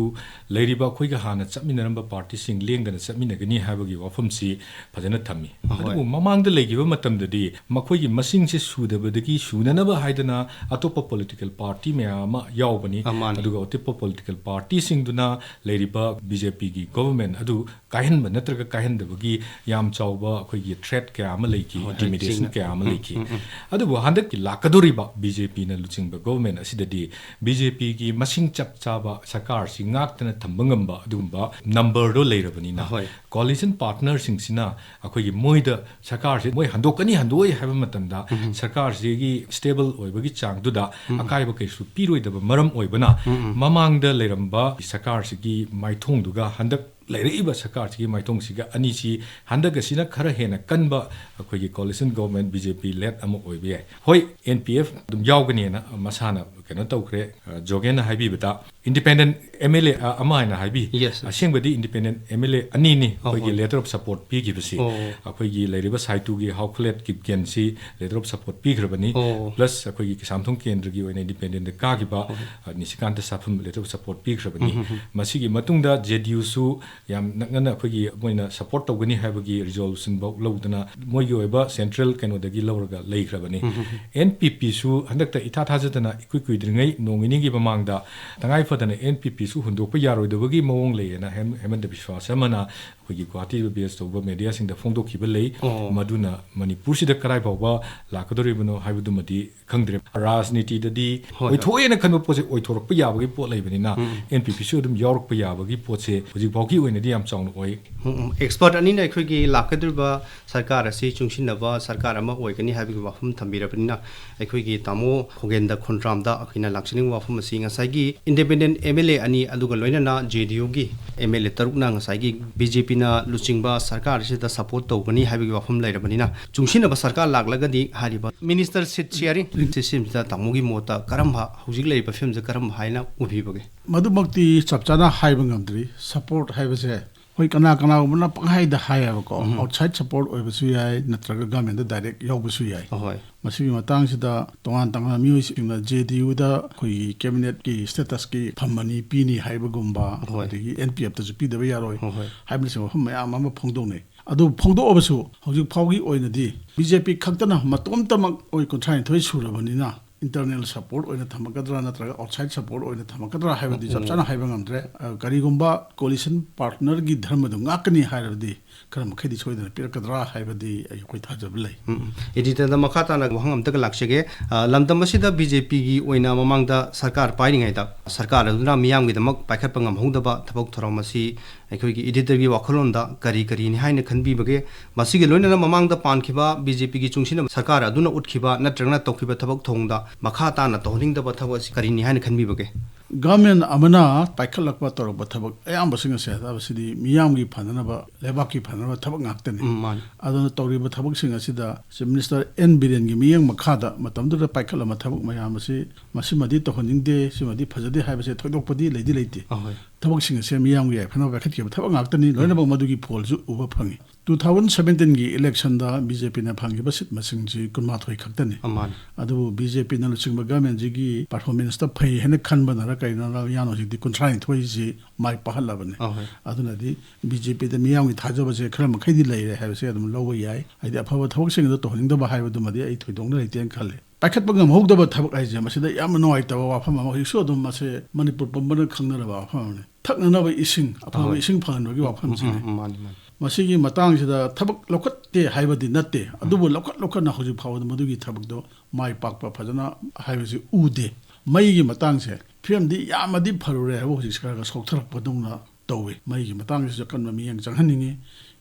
ꯂꯩꯔꯤꯕ ꯑꯩꯈꯣꯏꯒ ꯍꯥꯟꯅ ꯆꯠꯃꯤꯟꯅꯔꯝꯕ ꯄꯥꯔꯇꯤꯁꯤꯡ ꯂꯦꯡꯗꯅ ꯆꯠꯃꯤꯟꯅꯒꯅꯤ ꯍꯥꯏꯕꯒꯤ ꯋꯥꯐꯝꯁꯤ ꯐꯖꯅ ꯊꯝꯃꯤ꯫ ꯑꯍꯣꯏ꯫ ꯑꯗꯨꯕꯨ ꯃꯃꯥꯡꯗ ꯂꯩꯈꯤꯕ ꯃꯇꯝꯗꯗꯤ ꯃꯈꯣꯏꯒꯤ ꯃꯁꯤꯡꯁꯦ ꯁꯨꯗꯕꯗꯒꯤ ꯁꯨꯅꯅꯕ ꯍꯥꯏꯗꯅ ꯑꯇꯣꯞꯄ political party ꯃꯌꯥꯝ ꯑꯃ ꯌꯥꯎꯕꯅꯤ꯫ ꯑ, ꯃꯥꯅꯤ꯫ ꯑꯗꯨꯒ ꯑꯇꯣꯞꯄ political partyꯁꯤꯡꯗꯨꯅ ꯂꯩꯔꯤꯕ ꯕꯤ ꯖꯦ ꯄꯤꯒꯤ government ꯑꯗꯨ ꯀꯥꯏꯍꯟꯕ ꯅꯠꯇ꯭ꯔꯒ ꯀꯥꯏꯍꯟꯗꯕꯒꯤ ꯌꯥꯝ ꯆꯥꯎꯕ ꯑꯩꯈꯣꯏꯒꯤ threat ꯀꯌꯥ ꯑꯃ ꯂꯩꯈꯤ, ꯍꯣꯏ, ꯍꯣꯏ, intimidation ꯆꯤꯡ-, ꯀꯌꯥ ꯑꯃ ꯎꯝ, ꯂꯩꯈꯤ꯫ ꯎꯝ, ꯎꯝ꯫ ꯑꯗꯨꯕꯨ ꯍꯟꯗꯛꯀꯤ ꯂꯥꯛꯀꯗꯧꯔꯤꯕ ꯕꯤ ꯖꯦ ꯄꯤꯅ ꯂꯨꯆꯤꯡꯕ government ꯑꯁꯤꯗꯗꯤ ꯕꯤ ꯖꯦ ꯄꯤꯒꯤ ꯃꯁꯤꯡ ꯆꯞ ꯆꯥꯕ ꯁꯔꯀꯥꯔꯁꯤ ꯉꯥꯛꯇꯅ ꯊꯝꯕ ꯉꯝꯕ ꯑꯗꯨꯒꯨꯝꯕ numberꯗꯣ ꯂꯩꯔꯕꯅꯤꯅ, ꯍꯣꯏ꯫ Coalition partnerꯁꯤꯡꯁꯤꯅ ꯑꯩꯈꯣꯏꯒꯤ ꯃꯣꯏꯗ ꯁꯔꯀꯥꯔꯁꯤ ꯃꯣꯏ ꯍꯟꯗꯣꯛꯀꯅꯤ, ꯍꯟꯗꯣꯛꯑꯣꯏ ꯍꯥꯏꯕ ꯃꯇꯝꯗ ꯎꯝ꯫ ꯁꯔꯀꯥꯔꯁꯤꯒꯤ stable ꯑꯣꯏꯕꯒꯤ ꯆꯥꯡꯗꯨꯗ ꯎꯝ꯫ ꯑꯀꯥꯏꯕ ꯀꯩꯁꯨ ꯄꯤꯔꯣꯏꯗꯕ ꯃꯔꯝ ꯑꯣꯏꯕꯅ, ꯎꯝ, ꯎꯝ꯫ ꯃꯃꯥꯡꯗ ꯂꯩꯔꯝꯕ ꯁꯔꯀꯥꯔꯁꯤꯒꯤ ꯃꯥꯏꯊꯣꯡꯗꯨꯒ ꯍꯟꯗꯛ ꯂꯩꯔꯛꯏꯕ ꯁꯔꯀꯥꯔꯁꯤꯒꯤ ꯃꯥꯏꯊꯣꯡꯁꯤꯒ ꯑꯅꯤꯁꯤ ꯍꯟꯗꯛ ꯑꯁꯤꯅ ꯈꯔ ꯍꯦꯟꯅ ꯀꯟꯕ ꯑꯩꯈꯣꯏꯒꯤ coalition government, ꯕꯤ ꯖꯦ ꯄꯤ led ꯑꯃ ꯑꯣꯏꯕ ꯌꯥꯏ꯫ ꯍꯣꯏ, ꯑꯦꯟ ꯄꯤ ꯑꯦꯐ ꯑꯗꯨꯝ ꯌꯥꯎꯒꯅꯦꯅ ꯃꯁꯥꯅ ꯀꯩꯅꯣ ꯇꯧꯈ꯭ꯔꯦ꯫ ꯑ, ꯖꯣꯒꯦꯟꯅ ꯍꯥꯏꯕꯤꯕꯗ, Independent M L A ꯑꯃ ꯍꯥꯏꯅ ꯍꯥꯏꯕꯤ꯫ Yes. ꯑꯁꯦꯡꯕꯗꯤ independent M L A ꯑꯅꯤꯅꯤ ꯑꯩꯈꯣꯏꯒꯤ ꯍꯣꯏ꯫ Letter of Support ꯄꯤꯈꯤꯕꯁꯤ꯫ ꯑꯣ꯫ ꯑꯩꯈꯣꯏꯒꯤ ꯂꯩꯔꯤꯕ ꯁꯥꯏꯇꯨꯒꯤ ꯍꯥꯎꯈꯂꯦꯠ ꯀꯤꯞꯒꯦꯟꯁꯤ Letter of Support ꯄꯤꯈ꯭ꯔꯕꯅꯤ꯫ ꯑꯣ꯫ Plus ꯑꯩꯈꯣꯏꯒꯤ ꯀꯩꯁꯥꯝꯊꯣꯡ ꯀꯦꯟꯗ꯭ꯔꯒꯤ ꯑꯣꯏꯅ independent ꯀꯥꯈꯤꯕ, ꯍꯣꯏ꯫ ꯑ, ꯅꯤꯁꯤꯀꯥꯟꯇ ꯁꯥꯐꯝ Letter of Support ꯄꯤꯈ꯭ꯔꯕꯅꯤ꯫ ꯎꯝ, ꯎꯝ, ꯎꯝ꯫ ꯃꯁꯤꯒꯤ ꯃꯇꯨꯡꯗ J D Uꯁꯨ ꯌꯥꯝ ꯅꯛꯅꯅ ꯑꯩꯈꯣꯏꯒꯤ ꯃꯣꯏꯅ support ꯇꯧꯒꯅꯤ ꯍꯥꯏꯕꯒꯤ resolution ꯐꯥꯎ ꯂꯧꯗꯅ ꯃꯣꯏꯒꯤ ꯑꯣꯏꯕ central ꯀꯩꯅꯣꯗꯒꯤ ꯂꯧꯔꯒ ꯂꯩꯈ꯭ꯔꯕꯅꯤ꯫ ꯎꯝ, ꯎꯝ, ꯎꯝ꯫ N P Pꯁꯨ ꯍꯟꯗꯛꯇ ꯏꯊꯥ ꯊꯥꯖꯗꯅ ꯏꯀꯨꯏ ꯀꯨꯏꯗ꯭ꯔꯤꯉꯩ ꯅꯣꯡ ꯅꯤꯅꯤꯒꯤ ꯃꯃꯥꯡꯗ ꯇꯉꯥꯏ ꯐꯗꯅ N P Pꯁꯨ ꯍꯨꯟꯗꯣꯛꯄ ꯌꯥꯔꯣꯏꯗꯕꯒꯤ ꯃꯑꯣꯡ ꯂꯩꯌꯦꯅ ꯍꯦꯝ-, ꯍꯦꯃꯟꯇ ꯕꯤꯁ꯭ꯋꯥ ꯁꯔꯃꯅ ꯑꯩꯈꯣꯏꯒꯤ ꯒꯨꯋꯥꯍꯥꯇꯤꯗ base ꯇꯧꯕ mediaꯁꯤꯡꯗ ꯐꯣꯡꯗꯣꯛꯈꯤꯕ ꯂꯩ꯫ ꯑꯣ꯫ ꯃꯗꯨꯅ ꯃꯅꯤꯄꯨꯔꯁꯤꯗ ꯀꯗꯥꯏ ꯐꯥꯎꯕ ꯂꯥꯛꯀꯗꯧꯔꯤꯕꯅꯣ ꯍꯥꯏꯕꯗꯨꯃꯗꯤ ꯈꯪꯗ꯭ꯔꯦ꯫ ꯔꯥꯖꯅꯤꯇꯤꯗꯗꯤ ꯍꯣꯏ, ꯍꯣꯏ꯫ ꯑꯣꯏꯊꯣꯛꯑꯦꯅ ꯈꯟꯕ ꯄꯣꯠꯁꯦ ꯑꯣꯏꯊꯣꯔꯛꯄ ꯌꯥꯕꯒꯤ ꯄꯣꯠ ꯂꯩꯕꯅꯤꯅ, ꯎꯝ꯫ N P Pꯁꯨ ꯑꯗꯨꯝ ꯌꯥꯎꯔꯛꯄ ꯌꯥꯕꯒꯤ ꯄꯣꯠꯁꯦ ꯍꯧꯖꯤꯛ ꯐꯥꯎꯒꯤ ꯑꯣꯏꯅꯗꯤ ꯌꯥꯝ ꯆꯥꯎꯅ ꯑꯣꯏ꯫ ꯎꯝ, ꯎꯝ꯫ Expert ꯑꯅꯤꯅ ꯑꯩꯈꯣꯏꯒꯤ ꯂꯥꯛꯀꯗꯧꯔꯤꯕ ꯁꯔꯀꯥꯔ ꯑꯁꯤ ꯆꯨꯡꯁꯤꯟꯅꯕ ꯁꯔꯀꯥꯔ ꯑꯃ ꯑꯣꯏꯒꯅꯤ ꯍꯥꯏꯕꯒꯤ ꯋꯥꯐꯝ ꯊꯝꯕꯤꯔꯕꯅꯤꯅ, ꯑꯩꯈꯣꯏꯒꯤ ꯇꯥꯃꯣ ꯈꯣꯒꯦꯟꯗ ꯈꯣꯟꯗ꯭ꯔꯥꯝꯗ ꯑꯩꯈꯣꯏꯅ ꯂꯥꯛꯆꯅꯤꯡꯕ ꯋꯥꯐꯝ ꯑꯁꯤ ꯉꯁꯥꯏꯒꯤ independent M L A ꯑꯅꯤ, ꯑꯗꯨꯒ ꯂꯣꯏꯅꯅ J D Uꯒꯤ M L A ꯇꯔꯨꯛꯅ ꯉꯁꯥꯏꯒꯤ B J Pꯅ ꯂꯨꯆꯤꯡꯕ ꯁꯔꯀꯥꯔ ꯑꯁꯤꯗ support ꯇꯧꯒꯅꯤ ꯍꯥꯏꯕꯒꯤ ꯋꯥꯐꯝ ꯂꯩꯔꯕꯅꯤꯅ, ꯆꯨꯡꯁꯤꯟꯅꯕ ꯁꯔꯀꯥꯔ ꯂꯥꯛꯂꯒꯗꯤ ꯍꯥꯏꯔꯤꯕ minister seat sharing systemꯁꯤꯗ ꯇꯥꯃꯣꯒꯤ ꯃꯣꯠꯇ ꯀꯔꯝꯕ, ꯍꯧꯖꯤꯛ ꯂꯩꯔꯤꯕ ꯐꯤꯕꯝꯁꯦ ꯀꯔꯝꯕ ꯍꯥꯏꯅ ꯎꯕꯤꯕꯒꯦ? ꯃꯗꯨꯃꯛꯇꯤ ꯆꯞ ꯆꯥꯅ ꯍꯥꯏꯕ ꯉꯝꯗ꯭ꯔꯤ꯫ Support ꯍꯥꯏꯕꯁꯦ ꯍꯣꯏ, ꯀꯅꯥ ꯀꯅꯥꯒꯨꯝꯕꯅ ꯄꯪꯍꯥꯏꯗ ꯍꯥꯏꯌꯦꯕꯀꯣ, ꯎꯝ꯫ Outside support ꯑꯣꯏꯕꯁꯨ ꯌꯥꯏ, ꯅꯠꯇ꯭ꯔꯒ governmentꯗ direct ꯌꯥꯎꯕꯁꯨ ꯌꯥꯏ꯫ ꯑꯍꯣꯏ꯫ ꯃꯁꯤꯒꯤ ꯃꯇꯥꯡꯁꯤꯗ ꯇꯣꯉꯥꯟ ꯇꯣꯉꯥꯟꯕ ꯃꯤꯑꯣꯏꯁꯤꯡꯅ J D Uꯗ ꯑꯩꯈꯣꯏꯒꯤ cabinetꯀꯤ statusꯀꯤ ꯐꯝ ꯑꯅꯤ ꯄꯤꯅꯤ ꯍꯥꯏꯕꯒꯨꯝꯕ, ꯍꯣꯏ꯫ ꯑꯗꯒꯤ N P Fꯇꯁꯨ ꯄꯤꯗꯕ ꯌꯥꯔꯣꯏ ꯍꯣꯏ, ꯍꯣꯏ꯫ ꯍꯥꯏꯕꯅꯆꯤꯡꯕ ꯋꯥꯐꯝ ꯃꯌꯥꯝ ꯑꯃ ꯐꯣꯡꯗꯣꯛꯅꯩ꯫ ꯑꯗꯨ ꯐꯣꯡꯗꯣꯛꯑꯕꯁꯨ ꯍꯧꯖꯤꯛ ꯐꯥꯎꯒꯤ ꯑꯣꯏꯅꯗꯤ B J P ꯈꯛꯇꯅ ꯃꯇꯣꯝꯇꯃꯛ ꯑꯣꯏ ꯀꯨꯟꯊ꯭ꯔꯥ ꯅꯤꯊꯣꯏ ꯁꯨꯔꯕꯅꯤꯅ, internal support ꯑꯣꯏꯅ ꯊꯝꯃꯛꯀꯗ꯭ꯔꯥ ꯅꯠꯇ꯭ꯔꯒ outside support ꯑꯣꯏꯅ ꯊꯝꯃꯛꯀꯗ꯭ꯔꯥ ꯍꯥꯏꯕꯗꯤ ꯆꯞ ꯆꯥꯅ ꯍꯥꯏꯕ ꯉꯝꯗ꯭ꯔꯦ꯫ ꯑ, ꯀꯔꯤꯒꯨꯝꯕ coalition partnerꯒꯤ ꯙꯔꯃꯗꯨ ꯉꯥꯛꯀꯅꯤ ꯍꯥꯏꯔꯕꯗꯤ ꯈꯔ ꯃꯈꯩꯗꯤ ꯁꯣꯏꯗꯅ ꯄꯤꯔꯛꯀꯗ꯭ꯔꯥ ꯍꯥꯏꯕꯗꯤ ꯑꯩꯈꯣꯏ ꯊꯥꯖꯕ ꯂꯩ꯫ ꯎꯝ, ꯎꯝ꯫ Editorꯗ ꯃꯈꯥ ꯇꯥꯅ ꯋꯥꯍꯪ ꯑꯃꯇꯒ ꯂꯥꯛꯆꯒꯦ꯫ ꯑ, ꯂꯝꯗꯝ ꯑꯁꯤꯗ B J Pꯒꯤ ꯑꯣꯏꯅ ꯃꯃꯥꯡꯗ ꯁꯔꯀꯥꯔ ꯄꯥꯏꯔꯤꯉꯩꯗ ꯁꯔꯀꯥꯔ ꯑꯗꯨꯅ ꯃꯤꯌꯥꯝꯒꯤꯗꯃꯛ ꯄꯥꯏꯈꯠꯄ ꯉꯝꯍꯧꯗꯕ ꯊꯕꯛ ꯊꯧꯔꯝ ꯑꯁꯤ ꯑꯩꯈꯣꯏꯒꯤ editorꯒꯤ ꯋꯥꯈꯜꯂꯣꯟꯗ ꯀꯔꯤ ꯀꯔꯤꯅꯤ ꯍꯥꯏꯅ ꯈꯟꯕꯤꯕꯒꯦ? ꯃꯁꯤꯒꯤ ꯂꯣꯏꯅꯅ ꯃꯃꯥꯡꯗ ꯄꯥꯟꯈꯤꯕ B J Pꯒꯤ ꯆꯨꯡꯁꯤꯟꯅꯕ ꯁꯔꯀꯥꯔ ꯑꯗꯨꯅ ꯎꯠꯈꯤꯕ ꯅꯠꯇ꯭ꯔꯒꯅ ꯇꯧꯈꯤꯕ ꯊꯕꯛ ꯊꯧꯑꯣꯡꯗ ꯃꯈꯥ ꯇꯥꯅ ꯇꯧꯍꯟꯅꯤꯡꯗꯕ ꯊꯕꯛ ꯑꯁꯤ ꯀꯔꯤꯅꯤ ꯍꯥꯏꯅ ꯈꯟꯕꯤꯕꯒꯦ? ꯒꯚꯔꯟꯃꯦꯟ ꯑꯃꯅ ꯄꯥꯏꯈꯠꯂꯛꯄ, ꯇꯧꯔꯛꯄ ꯊꯕꯛ ꯑꯌꯥꯝꯕꯁꯤꯡ ꯑꯁꯦ, ꯃꯁꯤꯗꯤ ꯃꯤꯌꯥꯝꯒꯤ ꯐꯅꯅꯕ, ꯂꯩꯕꯥꯛꯀꯤ ꯐꯅꯅꯕ ꯊꯕꯛ ꯉꯥꯛꯇꯅꯤ꯫ ꯎꯝ, ꯃꯥꯅꯤ꯫ ꯑꯗꯨꯅ ꯇꯧꯔꯤꯕ ꯊꯕꯛꯁꯤꯡ ꯑꯁꯤꯗ Chief Minister ꯑꯦꯟ ꯕꯤꯔꯦꯟꯒꯤ ꯃꯤꯠꯌꯦꯡ ꯃꯈꯥꯗ ꯃꯇꯝꯗꯨꯗ ꯄꯥꯏꯈꯠꯂꯝꯕ ꯊꯕꯛ ꯃꯌꯥꯝ ꯑꯁꯤ, ꯃꯁꯤꯃꯗꯤ ꯇꯧꯍꯟꯅꯤꯡꯗꯦ, ꯁꯤꯃꯗꯤ ꯐꯖꯗꯦ ꯍꯥꯏꯕꯁꯦ ꯊꯣꯏꯗꯣꯛꯄꯗꯤ ꯂꯩꯗꯤ ꯂꯩꯇꯦ꯫ ꯑꯍꯣꯏ꯫ ꯊꯕꯛꯁꯤꯡ ꯑꯁꯦ ꯃꯤꯌꯥꯝꯒꯤ ꯌꯥꯏꯐꯅꯕ ꯄꯥꯏꯈꯠꯈꯤꯕ ꯊꯕꯛ ꯉꯥꯛꯇꯅꯤ꯫ ꯂꯣꯏꯅꯃꯛ ꯃꯗꯨꯒꯤ ꯐꯣꯜꯁꯨ ꯎꯕ ꯐꯪꯉꯤ꯫ Two thousand seventeenꯒꯤ electionꯗ BJPꯅ ꯐꯪꯈꯤꯕ ꯁꯤꯠ ꯃꯁꯤꯡꯁꯤ ꯀꯨꯟꯃꯥꯊꯣꯏ ꯈꯛꯇꯅꯤ꯫ ꯑꯃꯥꯅꯤ꯫ ꯑꯗꯨꯕꯨ BJPꯅ ꯂꯨꯆꯤꯡꯕ ꯒꯚꯔꯟꯃꯦꯟꯁꯤꯒꯤ performanceꯇ ꯐꯩ ꯍꯥꯏꯅ ꯈꯟꯕꯅꯔ ꯀꯩꯅꯣꯔ, ꯌꯥꯅꯣ ꯍꯧꯖꯤꯛꯇꯤ ꯀꯨꯟꯊ꯭ꯔꯥꯅꯤꯊꯣꯏꯁꯤ ꯃꯥꯏ ꯄꯥꯛꯍꯜꯂꯕꯅꯤ꯫ ꯑꯍꯣꯏ꯫ ꯑꯗꯨꯅꯗꯤ BJPꯗ ꯃꯤꯌꯥꯝꯒꯤ ꯊꯥꯖꯕꯁꯦ ꯈꯔ ꯃꯈꯩꯗꯤ ꯂꯩꯔꯦ ꯍꯥꯏꯕꯁꯦ ꯑꯗꯨꯝ ꯂꯧꯕ ꯌꯥꯏ꯫ ꯍꯥꯏꯗꯤ ꯑꯐꯕ ꯊꯕꯛꯁꯤꯡ ꯑꯗꯨ ꯇꯧꯍꯟꯅꯤꯡꯗꯕ ꯍꯥꯏꯕꯗꯨꯃꯗꯤ ꯑꯩ ꯊꯣꯏꯗꯣꯛꯅ ꯂꯩꯇꯦꯅ ꯈꯜꯂꯤ꯫ ꯄꯥꯏꯈꯠꯄ ꯉꯝꯍꯧꯗꯕ ꯊꯕꯛ ꯍꯥꯏꯁꯦ, ꯃꯁꯤꯗ ꯌꯥꯝꯅ ꯅꯨꯡꯉꯥꯏꯇꯕ ꯋꯥꯐꯝ ꯑꯃ ꯍꯧꯖꯤꯛꯁꯨ ꯑꯗꯨꯝ ꯃꯁꯦ ꯃꯅꯤꯄꯨꯔ ꯄꯨꯝꯕꯅ ꯈꯪꯅꯔꯕ ꯋꯥꯐꯝ ꯑꯃꯅꯤ꯫ ꯊꯛꯅꯅꯕ ꯏꯁꯤꯡ, ꯑꯐꯕ ꯑꯍꯣꯏ꯫ ꯏꯁꯤꯡ ꯐꯪꯍꯟꯕꯒꯤ ꯋꯥꯐꯝꯁꯤꯅꯤ꯫ ꯎꯝ, ꯎꯝ, ꯃꯥꯅꯤ, ꯃꯥꯅꯤ꯫ ꯃꯁꯤꯒꯤ ꯃꯇꯥꯡꯁꯤꯗ ꯊꯕꯛ ꯂꯧꯈꯠꯇꯦ ꯍꯥꯏꯕꯗꯤ ꯅꯠꯇꯦ, ꯑꯗꯨꯕꯨ ꯂꯧꯈꯠ ꯂꯧꯈꯠꯅ ꯍꯧꯖꯤꯛ ꯐꯥꯎꯕꯗ ꯃꯗꯨꯒꯤ ꯊꯕꯛꯇꯣ ꯃꯥꯏ ꯄꯥꯛꯄ ꯐꯖꯅ ꯍꯥꯏꯕꯁꯤ ꯎꯗꯦ꯫ ꯃꯩꯒꯤ ꯃꯇꯥꯡꯁꯦ ꯐꯤꯕꯝꯗꯤ ꯌꯥꯝꯅꯗꯤ ꯐꯔꯨꯔꯦ ꯍꯥꯏꯕ, ꯍꯧꯖꯤꯛꯁꯦ ꯈꯔ ꯈꯔ ꯁꯣꯛꯊꯔꯛꯄꯗꯧꯅ ꯇꯧꯋꯤ꯫ ꯃꯩꯒꯤ ꯃꯇꯥꯡꯁꯤꯁꯨ ꯑꯀꯟꯕ ꯃꯤꯠꯌꯦꯡ ꯆꯪꯍꯟꯅꯤꯡꯉꯤ꯫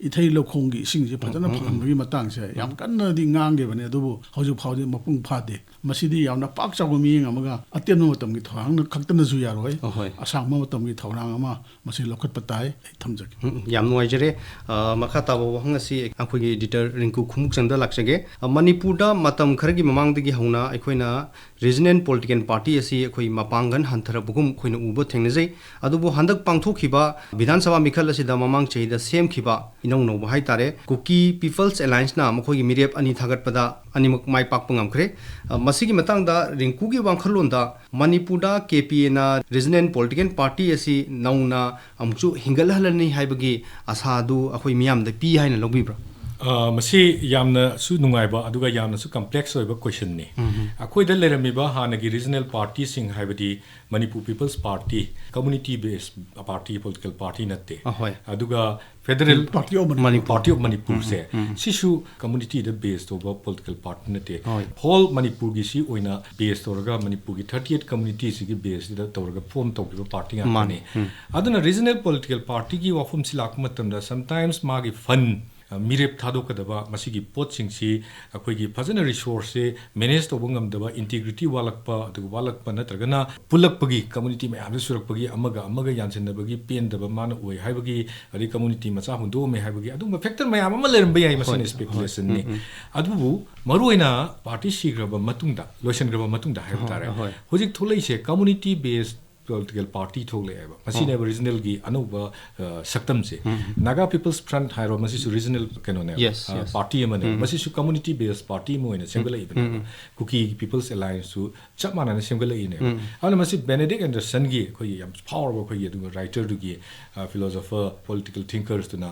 ꯏꯊꯩ ꯂꯧꯈꯣꯡꯒꯤ ꯏꯁꯤꯡꯁꯦ ꯐꯖꯅ ꯎꯝ, ꯎꯝ, ꯎꯝ꯫ ꯐꯪꯍꯟꯕꯒꯤ ꯃꯇꯥꯡꯁꯦ ꯌꯥꯝ ꯀꯟꯅꯗꯤ ꯉꯥꯡꯈꯤꯕꯅꯤ, ꯑꯗꯨꯕꯨ ꯍꯧꯖꯤꯛ ꯐꯥꯎꯗꯤ ꯃꯄꯨꯡ ꯐꯥꯗꯦ꯫ ꯃꯁꯤꯗꯤ ꯌꯥꯝꯅ ꯄꯥꯛ ꯆꯥꯎꯕ ꯃꯤꯠꯌꯦꯡ ꯑꯃꯒ ꯑꯇꯦꯟꯕ ꯃꯇꯝꯒꯤ ꯊꯧꯔꯥꯡꯅ ꯈꯛꯇꯅꯁꯨ ꯌꯥꯔꯣꯏ꯫ ꯑꯍꯣꯏ꯫ ꯑꯁꯥꯡꯕ ꯃꯇꯝꯒꯤ ꯊꯧꯔꯥꯡ ꯑꯃ ꯃꯁꯤ ꯂꯧꯈꯠꯄ ꯇꯥꯏ꯫ ꯑꯩ ꯊꯝꯖꯒꯦ꯫ ꯎꯝ, ꯌꯥꯝ ꯅꯨꯡꯉꯥꯏꯖꯔꯦ꯫ ꯑ, ꯃꯈꯥ ꯇꯥꯕ ꯋꯥꯍꯪ ꯑꯁꯤ ꯑꯩꯈꯣꯏꯒꯤ editor ꯔꯤꯡꯀꯨ ꯈꯨꯃꯨꯛꯆꯟꯗ ꯂꯥꯛꯆꯒꯦ꯫ ꯑ, ꯃꯅꯤꯄꯨꯔꯗ ꯃꯇꯝ ꯈꯔꯒꯤ ꯃꯃꯥꯡꯗꯒꯤ ꯍꯧꯅ ꯑꯩꯈꯣꯏꯅ regional political party ꯑꯁꯤ ꯑꯩꯈꯣꯏ ꯃꯄꯥꯡꯒꯜ ꯍꯟꯊꯔꯛꯄꯒꯨꯝ ꯑꯩꯈꯣꯏꯅ ꯎꯕ ꯊꯦꯡꯅꯖꯩ꯫ ꯑꯗꯨꯕꯨ ꯍꯟꯗꯛ ꯄꯥꯡꯊꯣꯛꯈꯤꯕ ꯕꯤꯙꯥꯟ ꯁꯚꯥ ꯃꯤꯈꯜ ꯑꯁꯤꯗ ꯃꯃꯥꯡ ꯆꯍꯤꯗ ꯁꯦꯝꯈꯤꯕ ꯏꯅꯧ ꯅꯧꯕ ꯍꯥꯏꯇꯥꯔꯦ, ꯀꯨꯀꯤ People's Allianceꯅ ꯃꯈꯣꯏꯒꯤ ꯃꯤꯔꯦꯞ ꯑꯅꯤ ꯊꯥꯒꯠꯄꯗ ꯑꯅꯤꯃꯛ ꯃꯥꯏ ꯄꯥꯛꯄ ꯉꯝꯈ꯭ꯔꯦ꯫ ꯑ, ꯃꯁꯤꯒꯤ ꯃꯇꯥꯡꯗ ꯔꯤꯡꯀꯨꯒꯤ ꯋꯥꯈꯜꯂꯣꯟꯗ ꯃꯅꯤꯄꯨꯔꯗ KPAꯅ regional political party ꯑꯁꯤ ꯅꯧꯅ ꯑꯃꯨꯛꯁꯨ ꯍꯤꯡꯒꯠꯍꯜꯂꯅꯤ ꯍꯥꯏꯕꯒꯤ ꯑꯁꯥꯗꯨ ꯑꯩꯈꯣꯏ ꯃꯤꯌꯥꯝꯗ ꯄꯤ ꯍꯥꯏꯅ ꯂꯧꯕꯤꯕ꯭ꯔꯥ? ꯑ, ꯃꯁꯤ ꯌꯥꯝꯅꯁꯨ ꯅꯨꯡꯉꯥꯏꯕ ꯑꯗꯨꯒ ꯌꯥꯝꯅꯁꯨ complex ꯑꯣꯏꯕ questionꯅꯤ꯫ ꯎꯝ꯫ ꯑꯩꯈꯣꯏꯗ ꯂꯩꯔꯝꯃꯤꯕ ꯍꯥꯟꯅꯒꯤ regional partyꯁꯤꯡ, ꯍꯥꯏꯕꯗꯤ Manipur People's Party, community based party, political party ꯅꯠꯇꯦ꯫ ꯑꯍꯣꯏ꯫ ꯑꯗꯨꯒ Federal Party of Manipur꯫ Party of Manipurꯁꯦ, ꯎꯝ, ꯎꯝ꯫ ꯁꯤꯁꯨ communityꯗ base ꯇꯧꯕ political party ꯅꯠꯇꯦ꯫ ꯍꯣꯏ꯫ Whole ꯃꯅꯤꯄꯨꯔꯒꯤ ꯁꯤ ꯑꯣꯏꯅ base ꯇꯧꯔꯒ, ꯃꯅꯤꯄꯨꯔꯒꯤ thirty eight communityꯁꯤꯒꯤ baseꯁꯤꯗ ꯇꯧꯔꯒ form ꯇꯧꯈꯤꯕ party ꯉꯥꯛꯇꯅꯤ꯫ ꯃꯥꯅꯤ꯫ ꯎꯝ꯫ ꯑꯗꯨꯅ regional political partyꯒꯤ ꯋꯥꯐꯝꯁꯤ ꯂꯥꯛꯄ ꯃꯇꯝꯗ sometimes ꯃꯥꯒꯤ fund ꯑ, ꯃꯤꯔꯦꯞ ꯊꯥꯗꯣꯛꯀꯗꯕ, ꯃꯁꯤꯒꯤ ꯄꯣꯠꯁꯤꯡꯁꯤ ꯑꯩꯈꯣꯏꯒꯤ ꯐꯖꯅ resource ꯁꯦ manage ꯇꯧꯕ ꯉꯝꯗꯕ, integrity ꯋꯥꯠꯂꯛꯄ, ꯑꯗꯨꯒ ꯋꯥꯠꯂꯛꯄ ꯅꯠꯇ꯭ꯔꯒꯅ ꯄꯨꯜꯂꯛꯄꯒꯤ, community ꯃꯌꯥꯝꯁꯦ ꯁꯨꯔꯛꯄꯒꯤ, ꯑꯃꯒ ꯑꯃꯒ ꯌꯥꯟꯁꯤꯟꯅꯕꯒꯤ ꯄꯦꯟꯗꯕ ꯃꯥꯅ ꯑꯣꯏ ꯍꯥꯏꯕꯒꯤ, ꯑꯗꯩ community ꯃꯆꯥ ꯍꯨꯟꯗꯣꯛꯑꯝꯃꯦ ꯍꯥꯏꯕꯒꯤ, ꯑꯗꯨꯒꯨꯝꯕ factor ꯃꯌꯥꯝ ꯑꯃ ꯂꯩꯔꯝꯕ ꯌꯥꯏ꯫ ꯃꯁꯤꯅ ꯍꯣꯏ, ꯍꯣꯏ꯫ Speculation ꯅꯤ꯫ ꯎꯝ, ꯎꯝ꯫ ꯑꯗꯨꯕꯨ ꯃꯔꯨꯑꯣꯏꯅ party ꯁꯤꯈ꯭ꯔꯕ ꯃꯇꯨꯡꯗ, ꯂꯣꯏꯁꯤꯟꯈ꯭ꯔꯕ ꯃꯇꯨꯡꯗ ꯍꯥꯏꯕ ꯍꯣꯏ, ꯇꯥꯔꯦ, ꯍꯣꯏ꯫ ꯍꯧꯖꯤꯛ ꯊꯣꯛꯂꯛꯏꯁꯦ community based political party ꯊꯣꯛꯂꯛꯑꯦꯕ꯫ ꯃꯁꯤꯅꯦꯕ ꯑꯣ꯫ Regional ꯒꯤ ꯑꯅꯧꯕ, ꯑ, ꯁꯛꯇꯝꯁꯦ꯫ ꯎꯝ꯫ Naga People's Front ꯍꯥꯏꯔꯣ, ꯃꯁꯤꯁꯨ regional ꯀꯩꯅꯣꯅꯦꯕ, Yes, ꯑ, yes꯫ Party ꯑꯃꯅꯦꯕ꯫ ꯎꯝ꯫ ꯃꯁꯤꯁꯨ community based party ꯑꯃ ꯑꯣꯏꯅ ꯁꯦꯝꯒꯠꯂꯛꯏꯕꯅꯦꯕ꯫ ꯎꯝ꯫ Kuki People's Alliance ꯁꯨ ꯆꯞ ꯃꯥꯟꯅꯅ ꯁꯦꯝꯒꯠꯂꯛꯏꯅꯦꯕ꯫ ꯎꯝ꯫ ꯑꯗꯨꯅ ꯃꯁꯤ Benedict Anderson ꯒꯤ, ꯑꯩꯈꯣꯏꯒꯤ ꯌꯥꯝ ꯐꯥꯎꯔꯕ ꯑꯩꯈꯣꯏꯒꯤ ꯑꯗꯨꯒ writer ꯗꯨꯒꯤ, ꯑ, philosopher, political thinkers ꯇꯨꯅ